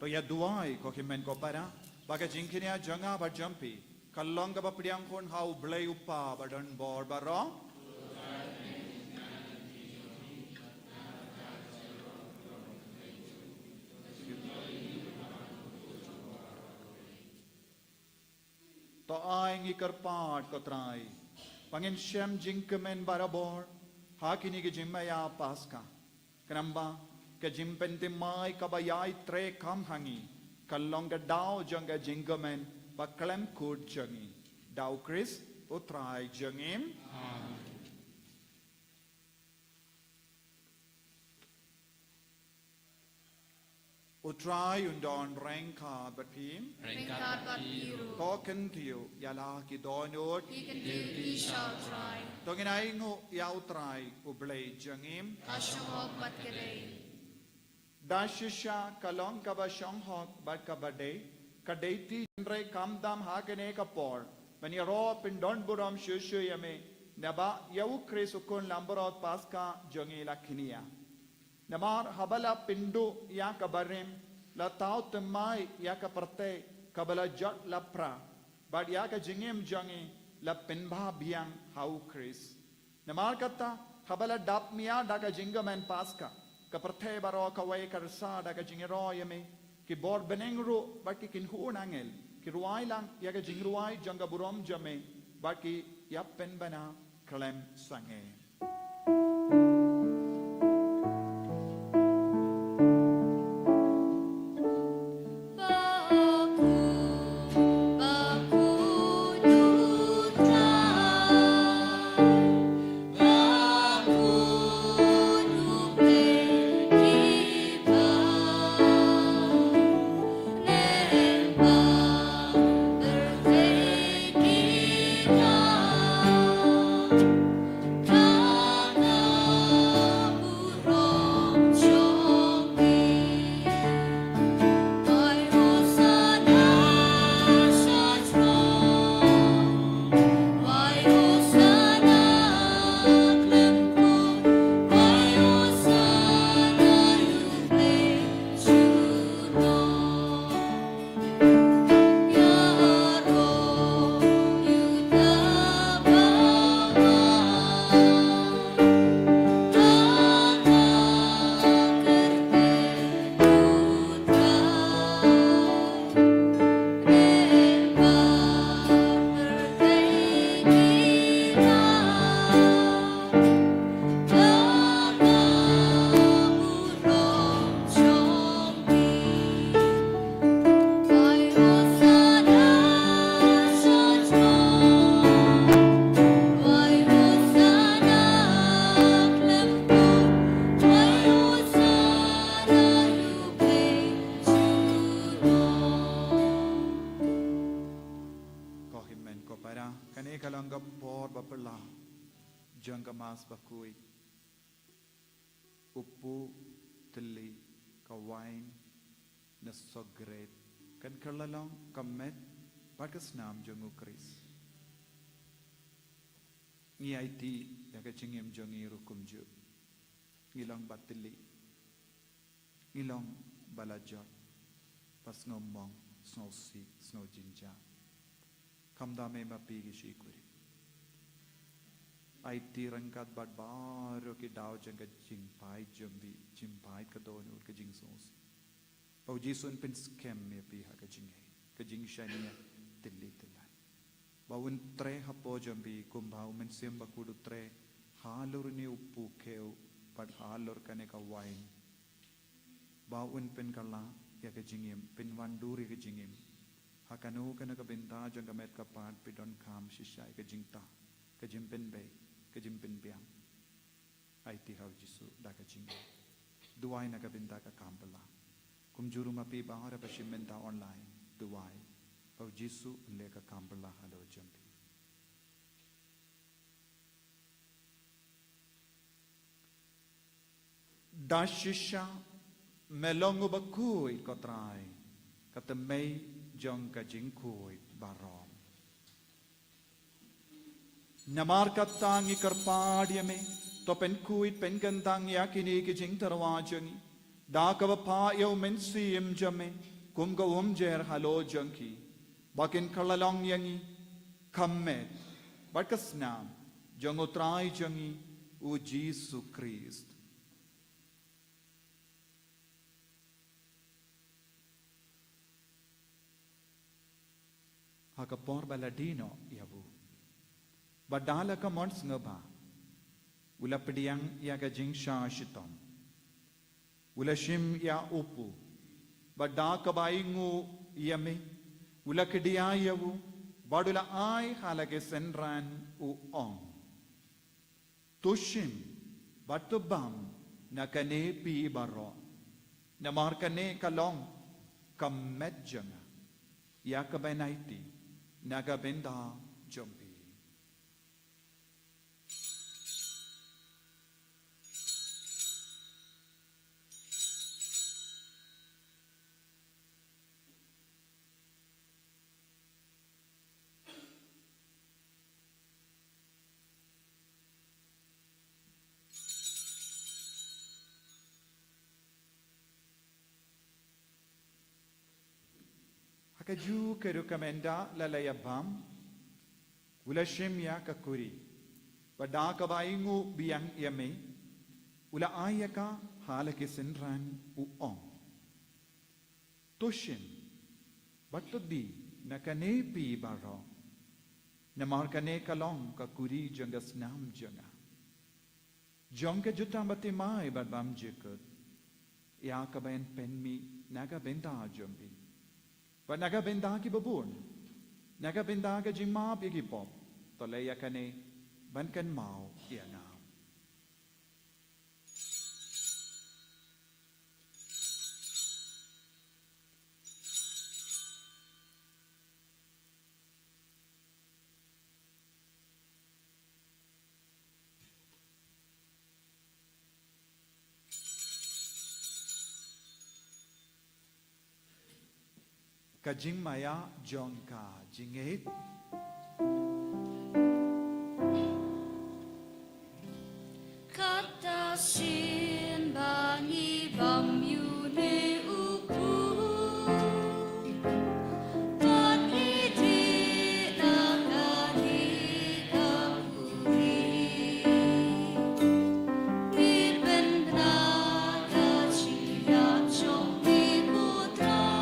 To ïa duwai ko hynmen ko para, ba ka jingkñia jong nga bad jong phi kan long kaba pdiang khun ha U Blei U Kpa ba don bor baroh. To ai ngi kyrpad ko Trai, Ba ngin shem jingkmen barabor ha kine ki jingmaïa Paska. Khnang ba ka jingpynthymmai kaba ïai trei kam ha ngi kan long ka daw jong ka jingkmen ba khlem kut jong ngi. Da U Khrist U Trai jong ngi. Amen. U Trai un don ryngkat bad phi. Ryngkat bad phi ruh. To kyntiew ïa la ki dohnud. Ki kyntiew ki sha U Trai. To ngin ainguh ïa U Trai U Blei jong ngi. Ka shong hok bad ka dei. Da shisha ka long kaba shong hok bad kaba dei, ka dei ti, hynrei kam dam ha kane ka por ban ïaroh pyndon burom shuh shuh ïa me, naba ïa U Khrist U Khun Langbrot Paska jong ngi la khñiot. Namar haba la pynduh ïa ka barim, la thaw thymmai ïa ka pyrthei kaba la jot la pra, bad ïa ka jingim jong ngi la pynbha biang ha U Khrist. Namar kata, haba la dap mia da ka jingkmen Paska, ka pyrthei baroh kawei ka rsa da ka jingïaroh ïa me, ki bor bneng ruh bad ki kynhun angel ki rwai lang ïa ka jingrwai jong ka burom jong me, bad ki ïapynbna khlem sangeh. Ko hynmen ko para, kane ka long ka por ba phylla jong ka Mass bakhuid. U puh, tylli, ka wain, ne sokret, kan kylla long ka met bad ka snam jong U Khrist. Ngi aiti ïa ka jingim jong ngi ruh kumjuh. Ngi long ba tylli. Ngi long ba la jot, ba sngewmong, sngewsih, sngewjynjar. Khamtam eh ma phi ki shakri. Aiti ryngkat bad baroh ki daw jong ka jingpait jong phi, jingpait ka dohnud, ka jingsngewsih. Ba U Jisu un pynskhem ïa phi ha ka jingngeit, ka jingshaniah tylli tyllan. Ba un trei hapoh jong phi kumba U Mynsiem Bakhuid u trei halor une u puh khiew bad halor kane ka wain. Ba un pynkylla ïa ka jingim, pynwandur ïa ka jingim. Ha kano kano ka bynta jong ka met ka phad phi donkam shisha ïa ka jingtah, ka jingpynbeit, ka jingpynbiang. Aiti ha U Jisu da ka jingim. Duwai na ka bynta ka kam phylla. Kumjuh ruh ma phi baroh ba shim bynta online. Duwai ba U Jisu un leh ka kam phylla halor jong phi. Da shisha me long uba khuid ko Trai, ka tymmen jong ka jingkhuid baroh. Namar kata ngi kyrpad ïa me, to pynkhuid pynkyntang ïa kine ki jingtyrwa jong ngi da kaba phah ïa U Mynsiem jong me kum ka umjer halor jong ki, ba kin kylla long ïa ngi ka met bad ka snam jong U Trai jong ngi U Jisu Khrist. Ha ka por ba la die noh ïa u, Bad da la ka mon sngewbha u la pdiang ïa ka jingshah shitom, u la shim ïa u pu, bad da kaba ainguh ïa me u la kdiah ïa u, bad u la ai ha la ki synran u ong: To shim bad to bam na kane phi baroh, namar kane ka long ka met jong nga, ïa kaba yn aiti na ka bynta jong phi. Ha kajuh ka rukom ynda la la ïa bam, u la shim ïa ka kuri, bad da kaba ainguh biang ïa me u la ai ïa ka ha la ki synran u ong: To shim bad to die na kane phi baroh, namar kane ka long ka kuri jong ka snam jong nga, jong ka jutang bathymmai bad bymjukut, ïa kaba yn pynmih na ka bynta jong phi bad na ka bynta kiba bun, na ka bynta ka jingmap ïa ki pop. To leh ïa kane ban kynmaw ïa nga. Ka jingmaïa jong ka jingngeit. Kata shisien ba ngi bam ïa une u kpu, bad ngi die na kane ka kuri, ngi pynbna ka jingïap jong ngi, ko Trai.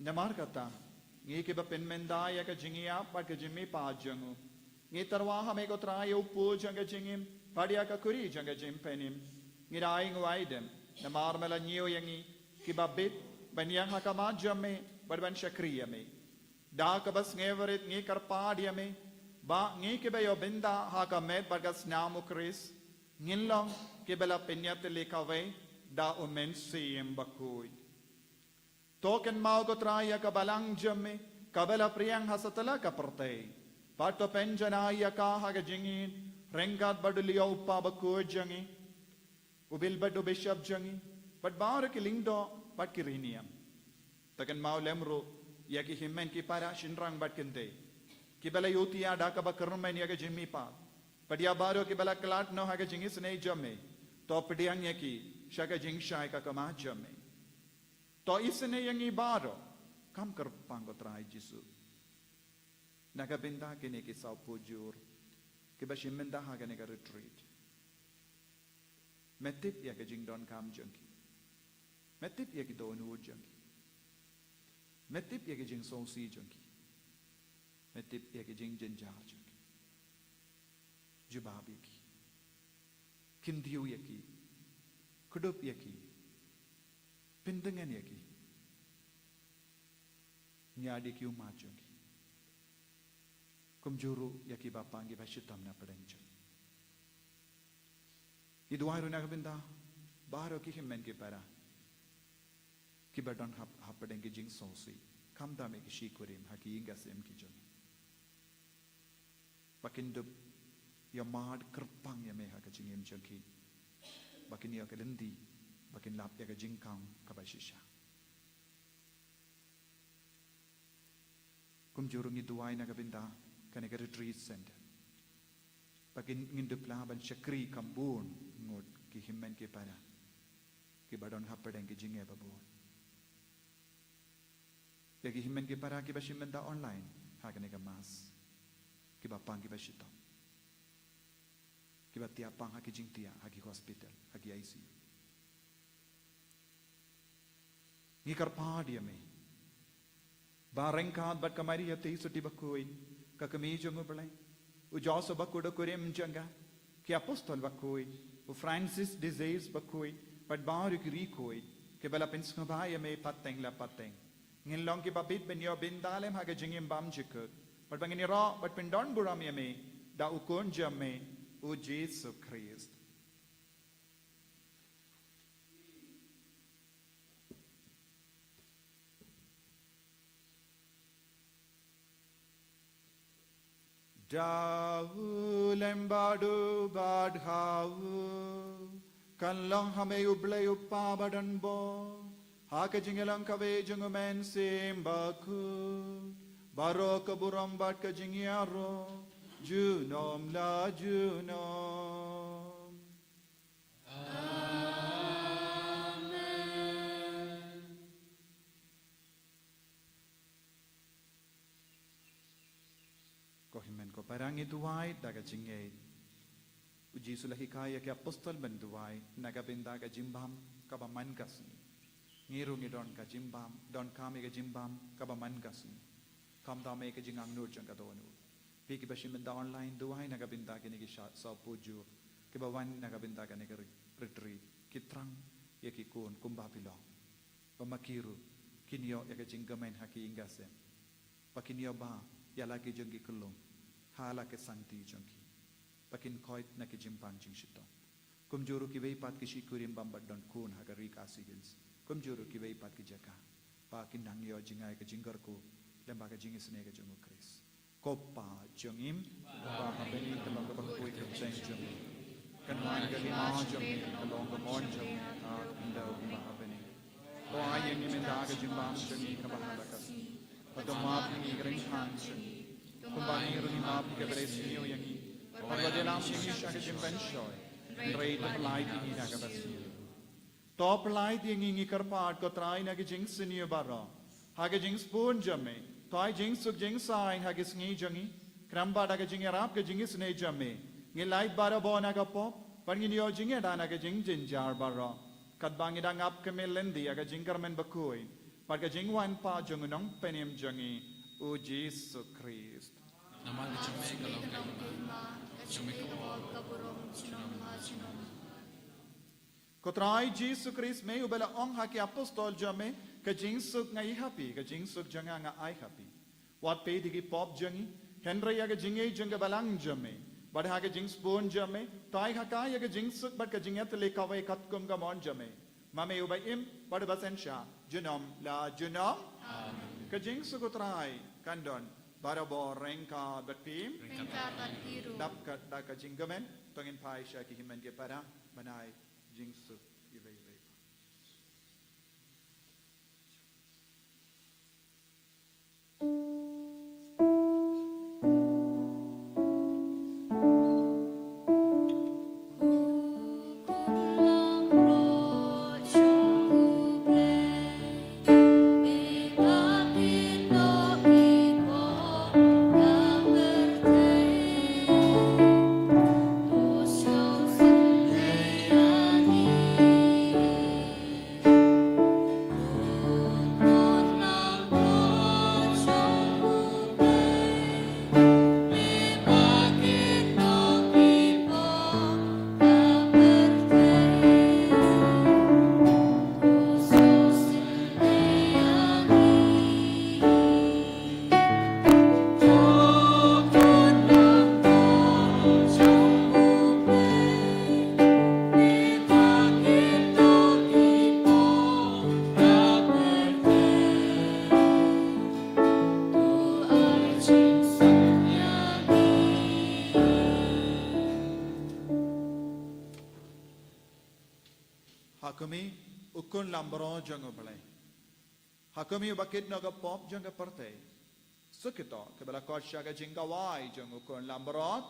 Namar kata, ngi kiba pynmynda ïa ka jingïap bad ka jingmihpat jong u, ngi tyrwa ha me ko Trai ïa u pu jong ka jingim bad ïa ka kuri jong ka jingpynim. Ngi da ai nguh ai dem namar me la ñiew ïa ngi kiba bit ban ïeng ha khmat jong me bad ban shakri ïa me. Da kaba sngewrit ngi kyrpad ïa me ba ngi kiba ïoh bynta ha ka met bad ka snam u Khrist ngin long kiba la pynïatylli kawei da u Mynsiem Bakhuid. To kynmaw ko Trai ïa ka balang jong me kaba la pdiang ha satlak ka pyrthei, bad to pynjanai ïa ka ha ka jingïeit ryngkat bad u Leo u Kpa Bakhuid jong ngi, u Bilbert u Bishop jong ngi, bad baroh ki lyngdoh bad ki riewniam. To kynmaw lem ruh ïa ki hynmen ki para shynrang bad kynthei kiba la ïohthiah da kaba kyrmen ïa ka jingmihpat, bad ïa baroh kiba la khlad noh ha ka jingisynei jong me. To pdiang ïa ki sha ka jingshai ka khmat jong me. To isynei ïa ngi baroh kam kyrpang ko Trai Jisu, na ka bynta kine ki saw pujur kiba shim bynta ha kane ka retreat. Me tip ïa ka jingdonkam jong ki. Me tip ïa ki dohnud jong ki. Me tip ïa ka jingsngewsih jong ki. Me tip ïa ka jingjynjar jong ki. Jubab ïa ki. Kyntiew ïa ki. Kdup ïa ki. Pyndongan ïa ki. Ñiad ïa ki ummat jong ki. Kumjuh ruh ïa ki bapang kiba shitom na pdeng jong ngi. Ngi duwai ruh na ka bynta baroh ki hynmen ki para kiba don hap, hapdeng ki jingsngewsih, khamtam ïa ki shi kurim ha ki ïing ki sem ki jong ngi. Ba kin dup ïa mad kyrpang ïa me ha ka jingim jong ki, ba kin ïoh ka lynti, ba kin lap ïa ka jingkam kaba shisha. Kumjuh ruh ngi duwai na ka bynta kane ka retreat center, ba kin, ngin dup lah ban shakri kam bun ngut ki hynmen ki para kiba don hapdeng ki jingeh ba bun. Ïa ki hynmen ki para kiba shim bynta online ha kane ka mass, ki bapang kiba shitom, kiba thiah pang ha ki jingthiah, ha ki hospital, ha ki I C U. Ngi kyrpad ïa me ba ryngkat bad ka Maria Theisotti bakhuid, ka kmie jong U Blei, u Joseph bakhuid, u kurim jong ka, ki apostol bakhuid, u Francis de Sales bakhuid, bad baroh ki riewkhuid kiba la pynsngewbha ïa me pateng la pateng, ngin long kiba bit ban ïoh bynta lem ha ka jingim bymjukut, bad ba ngin ïaroh bad pyndonburom ïa me da U Khun jong me, U Jisu Khrist. Da U lem bad u bad ha u, kan long ha me U Blei U Kpa badonbor, ha ka jingïalang kawei jong U Mynsiem Bakhuid, baroh ka burom bad ka jingïaroh junom la junom. Ko hynmen ko para, ngi duwai da ka jingngeit. U Jisu u la hikai ïa ki apostol ban duwai na ka bynta ka jingbam kaba man ka sngi. Ngi ruh ngi don ka jingbam, donkam ïa ka jingbam kaba man ka sngi. Khamtam ïa ka jingangnud jong ka dohnud. Phi kiba shim bynta online, duwai na ka bynta kine ki sha-, saw phew jur kiba wan na ka bynta kane ka re-, retreat. Ki thrang ïa ki khun kumba phi long, ba ma ki ruh kin ïoh ïa ka jingkmen ha ki ïing ki sem, ba kin ïoh bha ïa la ki jong ki khyllung ha la ki sangti jong ki, ba kin koit na ki jingpang jingshitom. Kumjuh ruh kiwei pat ki shi kurim bym pat don khun ha ka Ri Khasi Hills, kumjuh ruh kiwei pat ki jaka, ba kin nang ïoh jngai ka jingkyrkhu lem bad ka jingisynei ka jong U Khrist. Ko Pa jong ngi, uba ha bneng, ka long ka bakhuid ka kyrteng jong me. Kan wan ka hima jong me, kan long ka mon jong me ha khyndew kumba ha bneng. To ai ïa ngi mynta ka jingbam jong ngi kaba ha la ka sngi. Bad to map ïa ngi ki ryngkang jong ngi, kumba ngi ruh ngi map ïa kiba ïasniew ïa ngi. Bad wat ïalam ïa ngi sha ka jingpynshoi, hynrei to pyllait ïa ngi na kaba sniew. To pyllait ïa ngi, ngi kyrpad, ko Trai, na ki jingsniew baroh, ha ka jingsbun jong me. To ai jingsuk jingsaiñ ha ki sngi jong ngi, khnang ba da ka jingïarap ka jingisynei jong me, ngin lait barabor na ka pop, bad ngin ïoh jingïada na ka jingjynjar baroh, katba ngi dang ap khmih lynti ïa ka jingkyrmen bakhuid bad ka jingwan pat jong U Nongpynim jong ngi, U Jisu Khrist. Namar ka jong me ka long ka hima, ka jong me ka burom, junom la junom. Ko Trai Jisu Khrist, me uba la ong ha ki apostol jong me, ka jingsuk nga ai ha phi, ka jingsuk jong nga nga ai ha phi. Wat peit ïa ki pop jong ngi, hynrei ïa ka jingïeit jong ka Balang jong me. Bad ha ka jingsbun jong me, to ai ha ka ïa ka jingsuk bad ka jingïatylli kawei katkum ka mon jong me, ma me uba im bad uba synshar junom la junom. Amen. Ka jingsuk U Trai kan don barabor ryngkat bad phi. Ryngkat bad phi ruh. Dap kat da ka jingkmen, to ngin phai sha ki hynmen ki para ban ai jingsuk iwei iwei. Ha khmih, u khun langbrot jong U Blei. Ha khmih, uba kit noh ka pop jong ka pyrthei. Suk ïa to, kiba la khot sha ka jingkhawai jong u khun langbrot.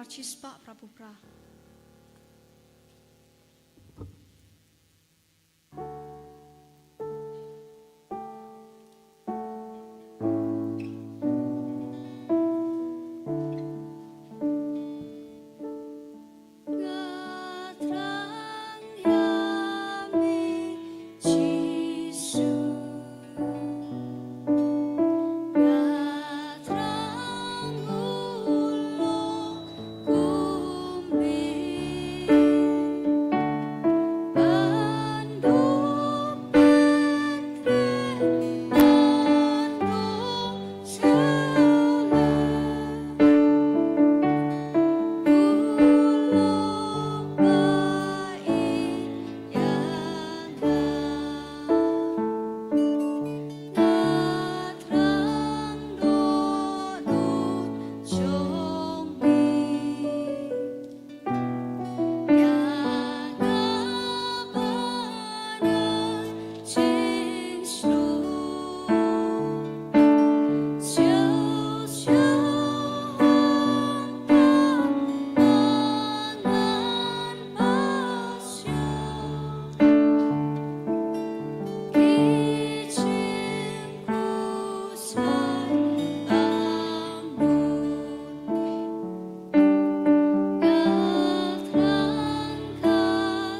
Shispah phra phew phra. Nga thrang ïa me, Jisu. Nga thrang u long kum me. Ban duh peit, ban duh shalor. U long ba ïeit ïa nga. Nga thrang dohnud jong me. Ïa nga ba na jingshlur. Siew siew hangta ma ngan pas ïa ki jingpyrshah angnud. Nga thrang ka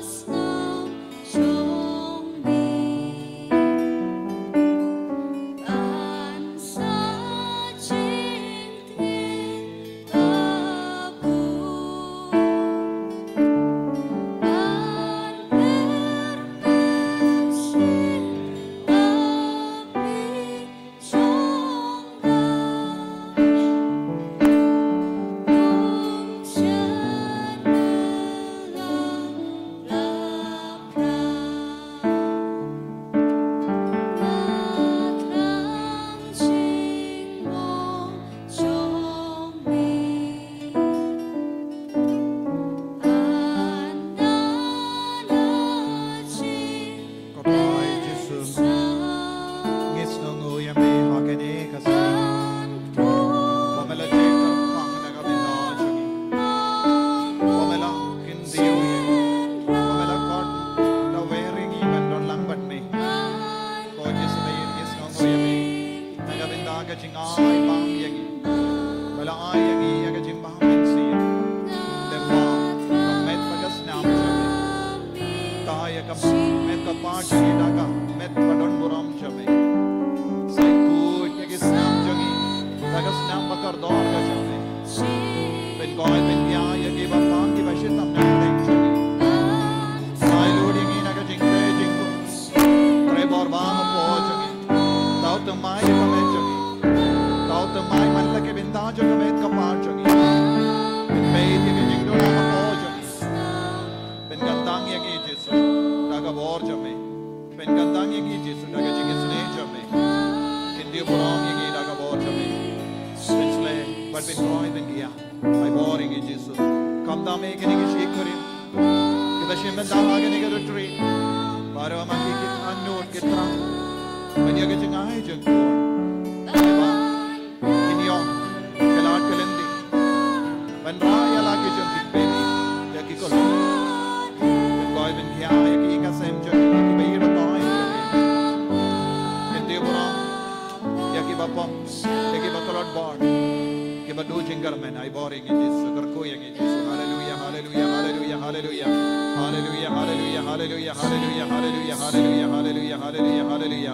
snam jong me. Ban sa jingtngit ba bun. Ban pyrshah ba phi Ko Trai Jisu, ngi sngewnguh ïa me ha kane ka sngi. Ba me la jied kyrpang na ka bynta jong ngi. Ba me la kyntiew ïa ngi. Ba me la khot da wer ïa ngi ban don lang bad me. Ko Jisu ba ïeit, ngi sngewnguh ïa me na ka bynta ka jingai bam ïa ngi. Ba la ai ïa ngi ïa ka jingbam mynsiem. Te ba ka met bad ka snam jong me. Te ïa ka met ka part jong ngi da ka met ba don burom jong me. Sa khuid ïa ki snam jong ngi da ka snam ba kordor ka jong me. Pynkoit pynkhia ïa ki ba pang ki ba shitom na ka liang jong ngi. Sa lut ïa ngi na ka jingtei jingkhun. Trei bor bam hapoh jong ngi. Thaw thymmai ïa ka met jong ngi. Thaw thymmai man la ka bynta jong ka met ka part jong ngi. Pynbeit ïa ka jingduwai hapoh jong ngi. Pynkyntang ïa ngi Jisu da ka bor jong me. Pynkyntang ïa ngi Jisu da ka jingisynei jong me. Kyntiew burom ïa ngi da ka bor jong me. Pynshlei bad pynkoit pynkhia. Ai bor ïa ngi Jisu. Khamtam ïa kine ki shi kurim kiba shim bynta ha kane ka retreat. Baroh ma ki, ki angnud ki thrang ban ïa ka jingai jingkhun. Ai ba kin ïoh ka lad ka lynti ban rah ïa la ki jong ki kmie ïa ki khynnah. Pynkoit pynkhia ïa ki ka sem jong ki, ïa ki ba ïeit ba thymmai jong ki. Kyntiew burom ïa ki ba pop, ïa ki ba tlot bor, ki ba duh jingkyrmen. Ai bor ïa ngi Jisu, kyrkhu ïa ngi Jisu. Haleluya, haleluya, haleluya, haleluya. Haleluya, haleluya, haleluya, haleluya, haleluya, haleluya, haleluya, haleluya, haleluya.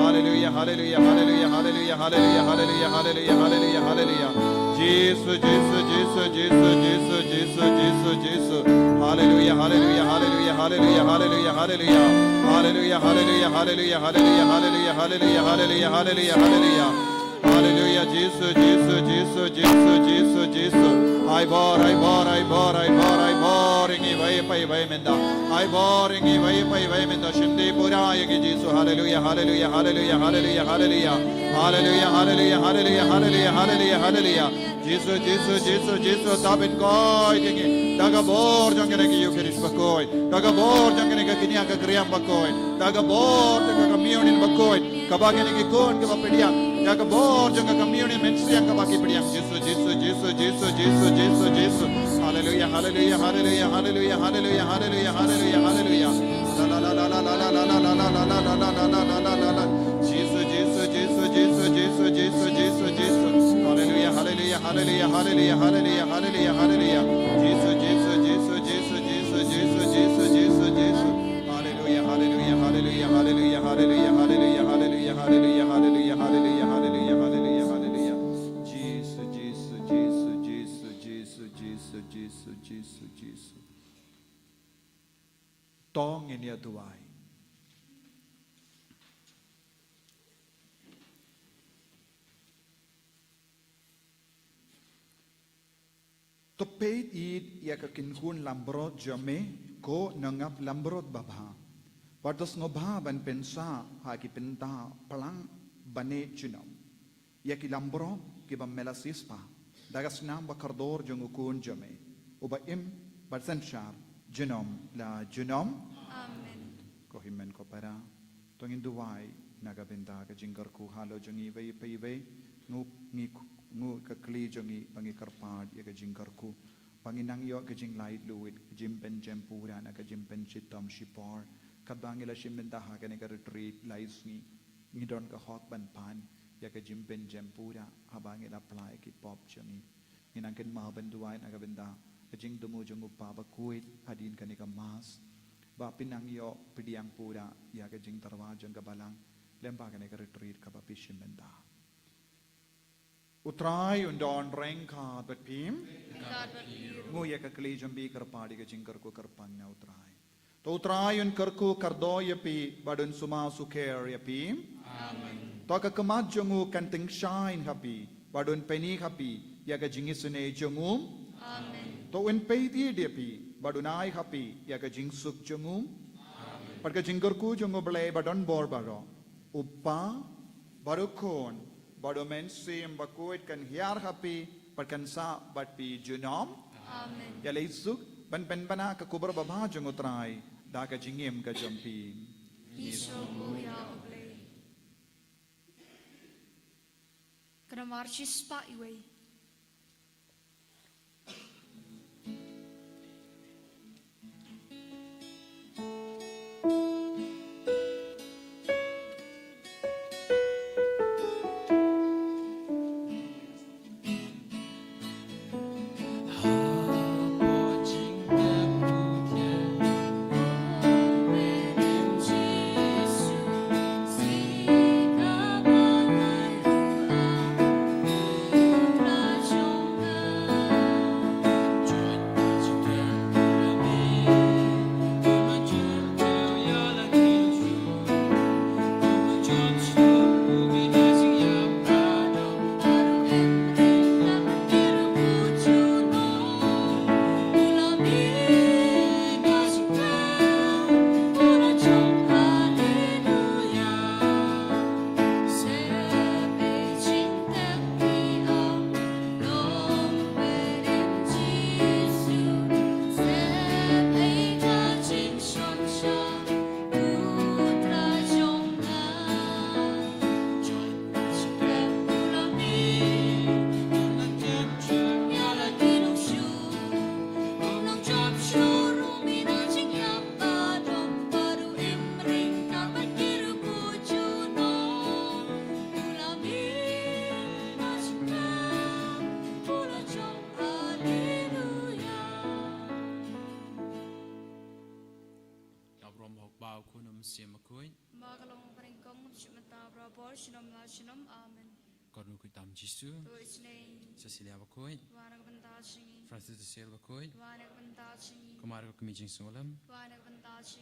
Haleluya, haleluya, haleluya, haleluya, haleluya, haleluya, haleluya, haleluya, haleluya. Jisu, Jisu, Jisu, Jisu, Jisu, Jisu, Jisu, Jisu. Haleluya, haleluya, haleluya, haleluya, haleluya, haleluya. Haleluya, haleluya, haleluya, haleluya, haleluya, haleluya, haleluya, haleluya, haleluya. Haleluya, Jisu, Jisu, Jisu, Jisu, Jisu, Jisu. Ai bor, ai bor, ai bor, ai bor, ai bor ïa ngi iwei pa iwei mynta. Ai bor ïa ngi iwei pa iwei mynta. Shim dei pura ïa ngi Jisu. Haleluya, haleluya, haleluya, haleluya, haleluya. Haleluya, haleluya, haleluya, haleluya, haleluya, haleluya. Jisu, Jisu, Jisu, Jisu, ta pynkoit ïa ngi da ka bor jong kane ka Eucharist bakhuid, da ka bor jong kane ka kñia ka kriam bakhuid, da ka bor jong ka communion bakhuid, kaba kine ki khun kiba pdiang Ïa ka bor jong ka communion mynsiem kaba ki pdiang. Jisu, Jisu, Jisu, Jisu, Jisu, Jisu, Jisu. Haleluya, haleluya, haleluya, haleluya, haleluya, haleluya, haleluya, haleluya. La, la, la, la, la. Jisu, Jisu, Jisu, Jisu, Jisu, Jisu, Jisu. Haleluya, haleluya, haleluya, haleluya, haleluya, haleluya. Jisu, Jisu, Jisu, Jisu, Jisu, Jisu, Jisu, Jisu, Jisu. Haleluya, haleluya, haleluya, haleluya, haleluya, haleluya, haleluya, haleluya, haleluya, haleluya, haleluya, haleluya, haleluya. Jisu, Jisu, Jisu, Jisu, Jisu, Jisu, Jisu, Jisu, Jisu. To ngin ïa duwai. To peit ïa ka kynhun langbrot jong me, ko nongap langbrot babha. Bad to sngewbha ban pynsah ha ki bynta phlang bad junom ïa ki langbrot kiba me la siewspah da ka snam ba kordor jong u Khun jong me, uba im bad synshar junom la junom. Amen. Ko hynmen ko para, to ngin duwai na ka bynta ka jingkyrkhu halor jong ngi iwei pa iwei. Ngu, ngi, ngu ka kli jong ngi ba ngi kyrpad ïa ka jingkyrkhu, ba ngin nang ïoh ka jinglaitluid, ka jingpynjem pura na ka jingpynshitom shipor. Katba ngi la shim bynta ha kane ka retreat lai sngi, ngi don ka hok ban pan ïa ka jingpynjem pura haba ngi la pynlait ki pop jong ngi. Ngi nang kynmaw ban duwai na ka bynta ka jingthmu jong u Kpa Bakhuid hadien kane ka Mass, ba phin nang ïoh pdiang pura ïa ka jingtyrwa jong ka Balang lem bad kane ka retreat kaba phi shim bynta. U Trai un don ryngkat bad phi. Ryngkat bad phi ruh. Ngu ïa ka kli jong phi, kyrpad ïa ka jingkyrkhu kyrpang na u Trai. To u Trai un kyrkhu kyrdoh ïa phi bad un sumar sukher ïa phi. Amen. To ka khmat jong u kan tyngshaiñ ha phi bad un pyni ha phi ïa ka jingisynei jong u. Amen. To un peit ïa phi bad un ai ha phi ïa ka jingsuk jong u. Amen. Bad ka jingkyrkhu jong u Blei ba don bor baroh, u Kpa, bad u Khun, bad u Mynsiem Bakhuid kan hiar ha phi bad kan sah bad phi junom. Amen. Ïa leit suk ban pynbna ka khubor babha jong u Trai da ka jingim ka jong phi. Ngi sngewbha ïa u Blei. Ka namar shispah iwei. Haleluya. Ka burom u Kpa, u Khun, u Mynsiem Bakhuid. Ba ka long ba nyngkong, shim bynta barabor, junom la junom. Amen. Ka dohnud khuid tam Jisu. To isynei. Cecilia Bakhuid. Wan na ka bynta jong ngi. Francis de Sales Bakhuid. Wan na ka bynta jong ngi. Kumar ka kmie jingsngewlem. Wan na ka bynta jong ngi.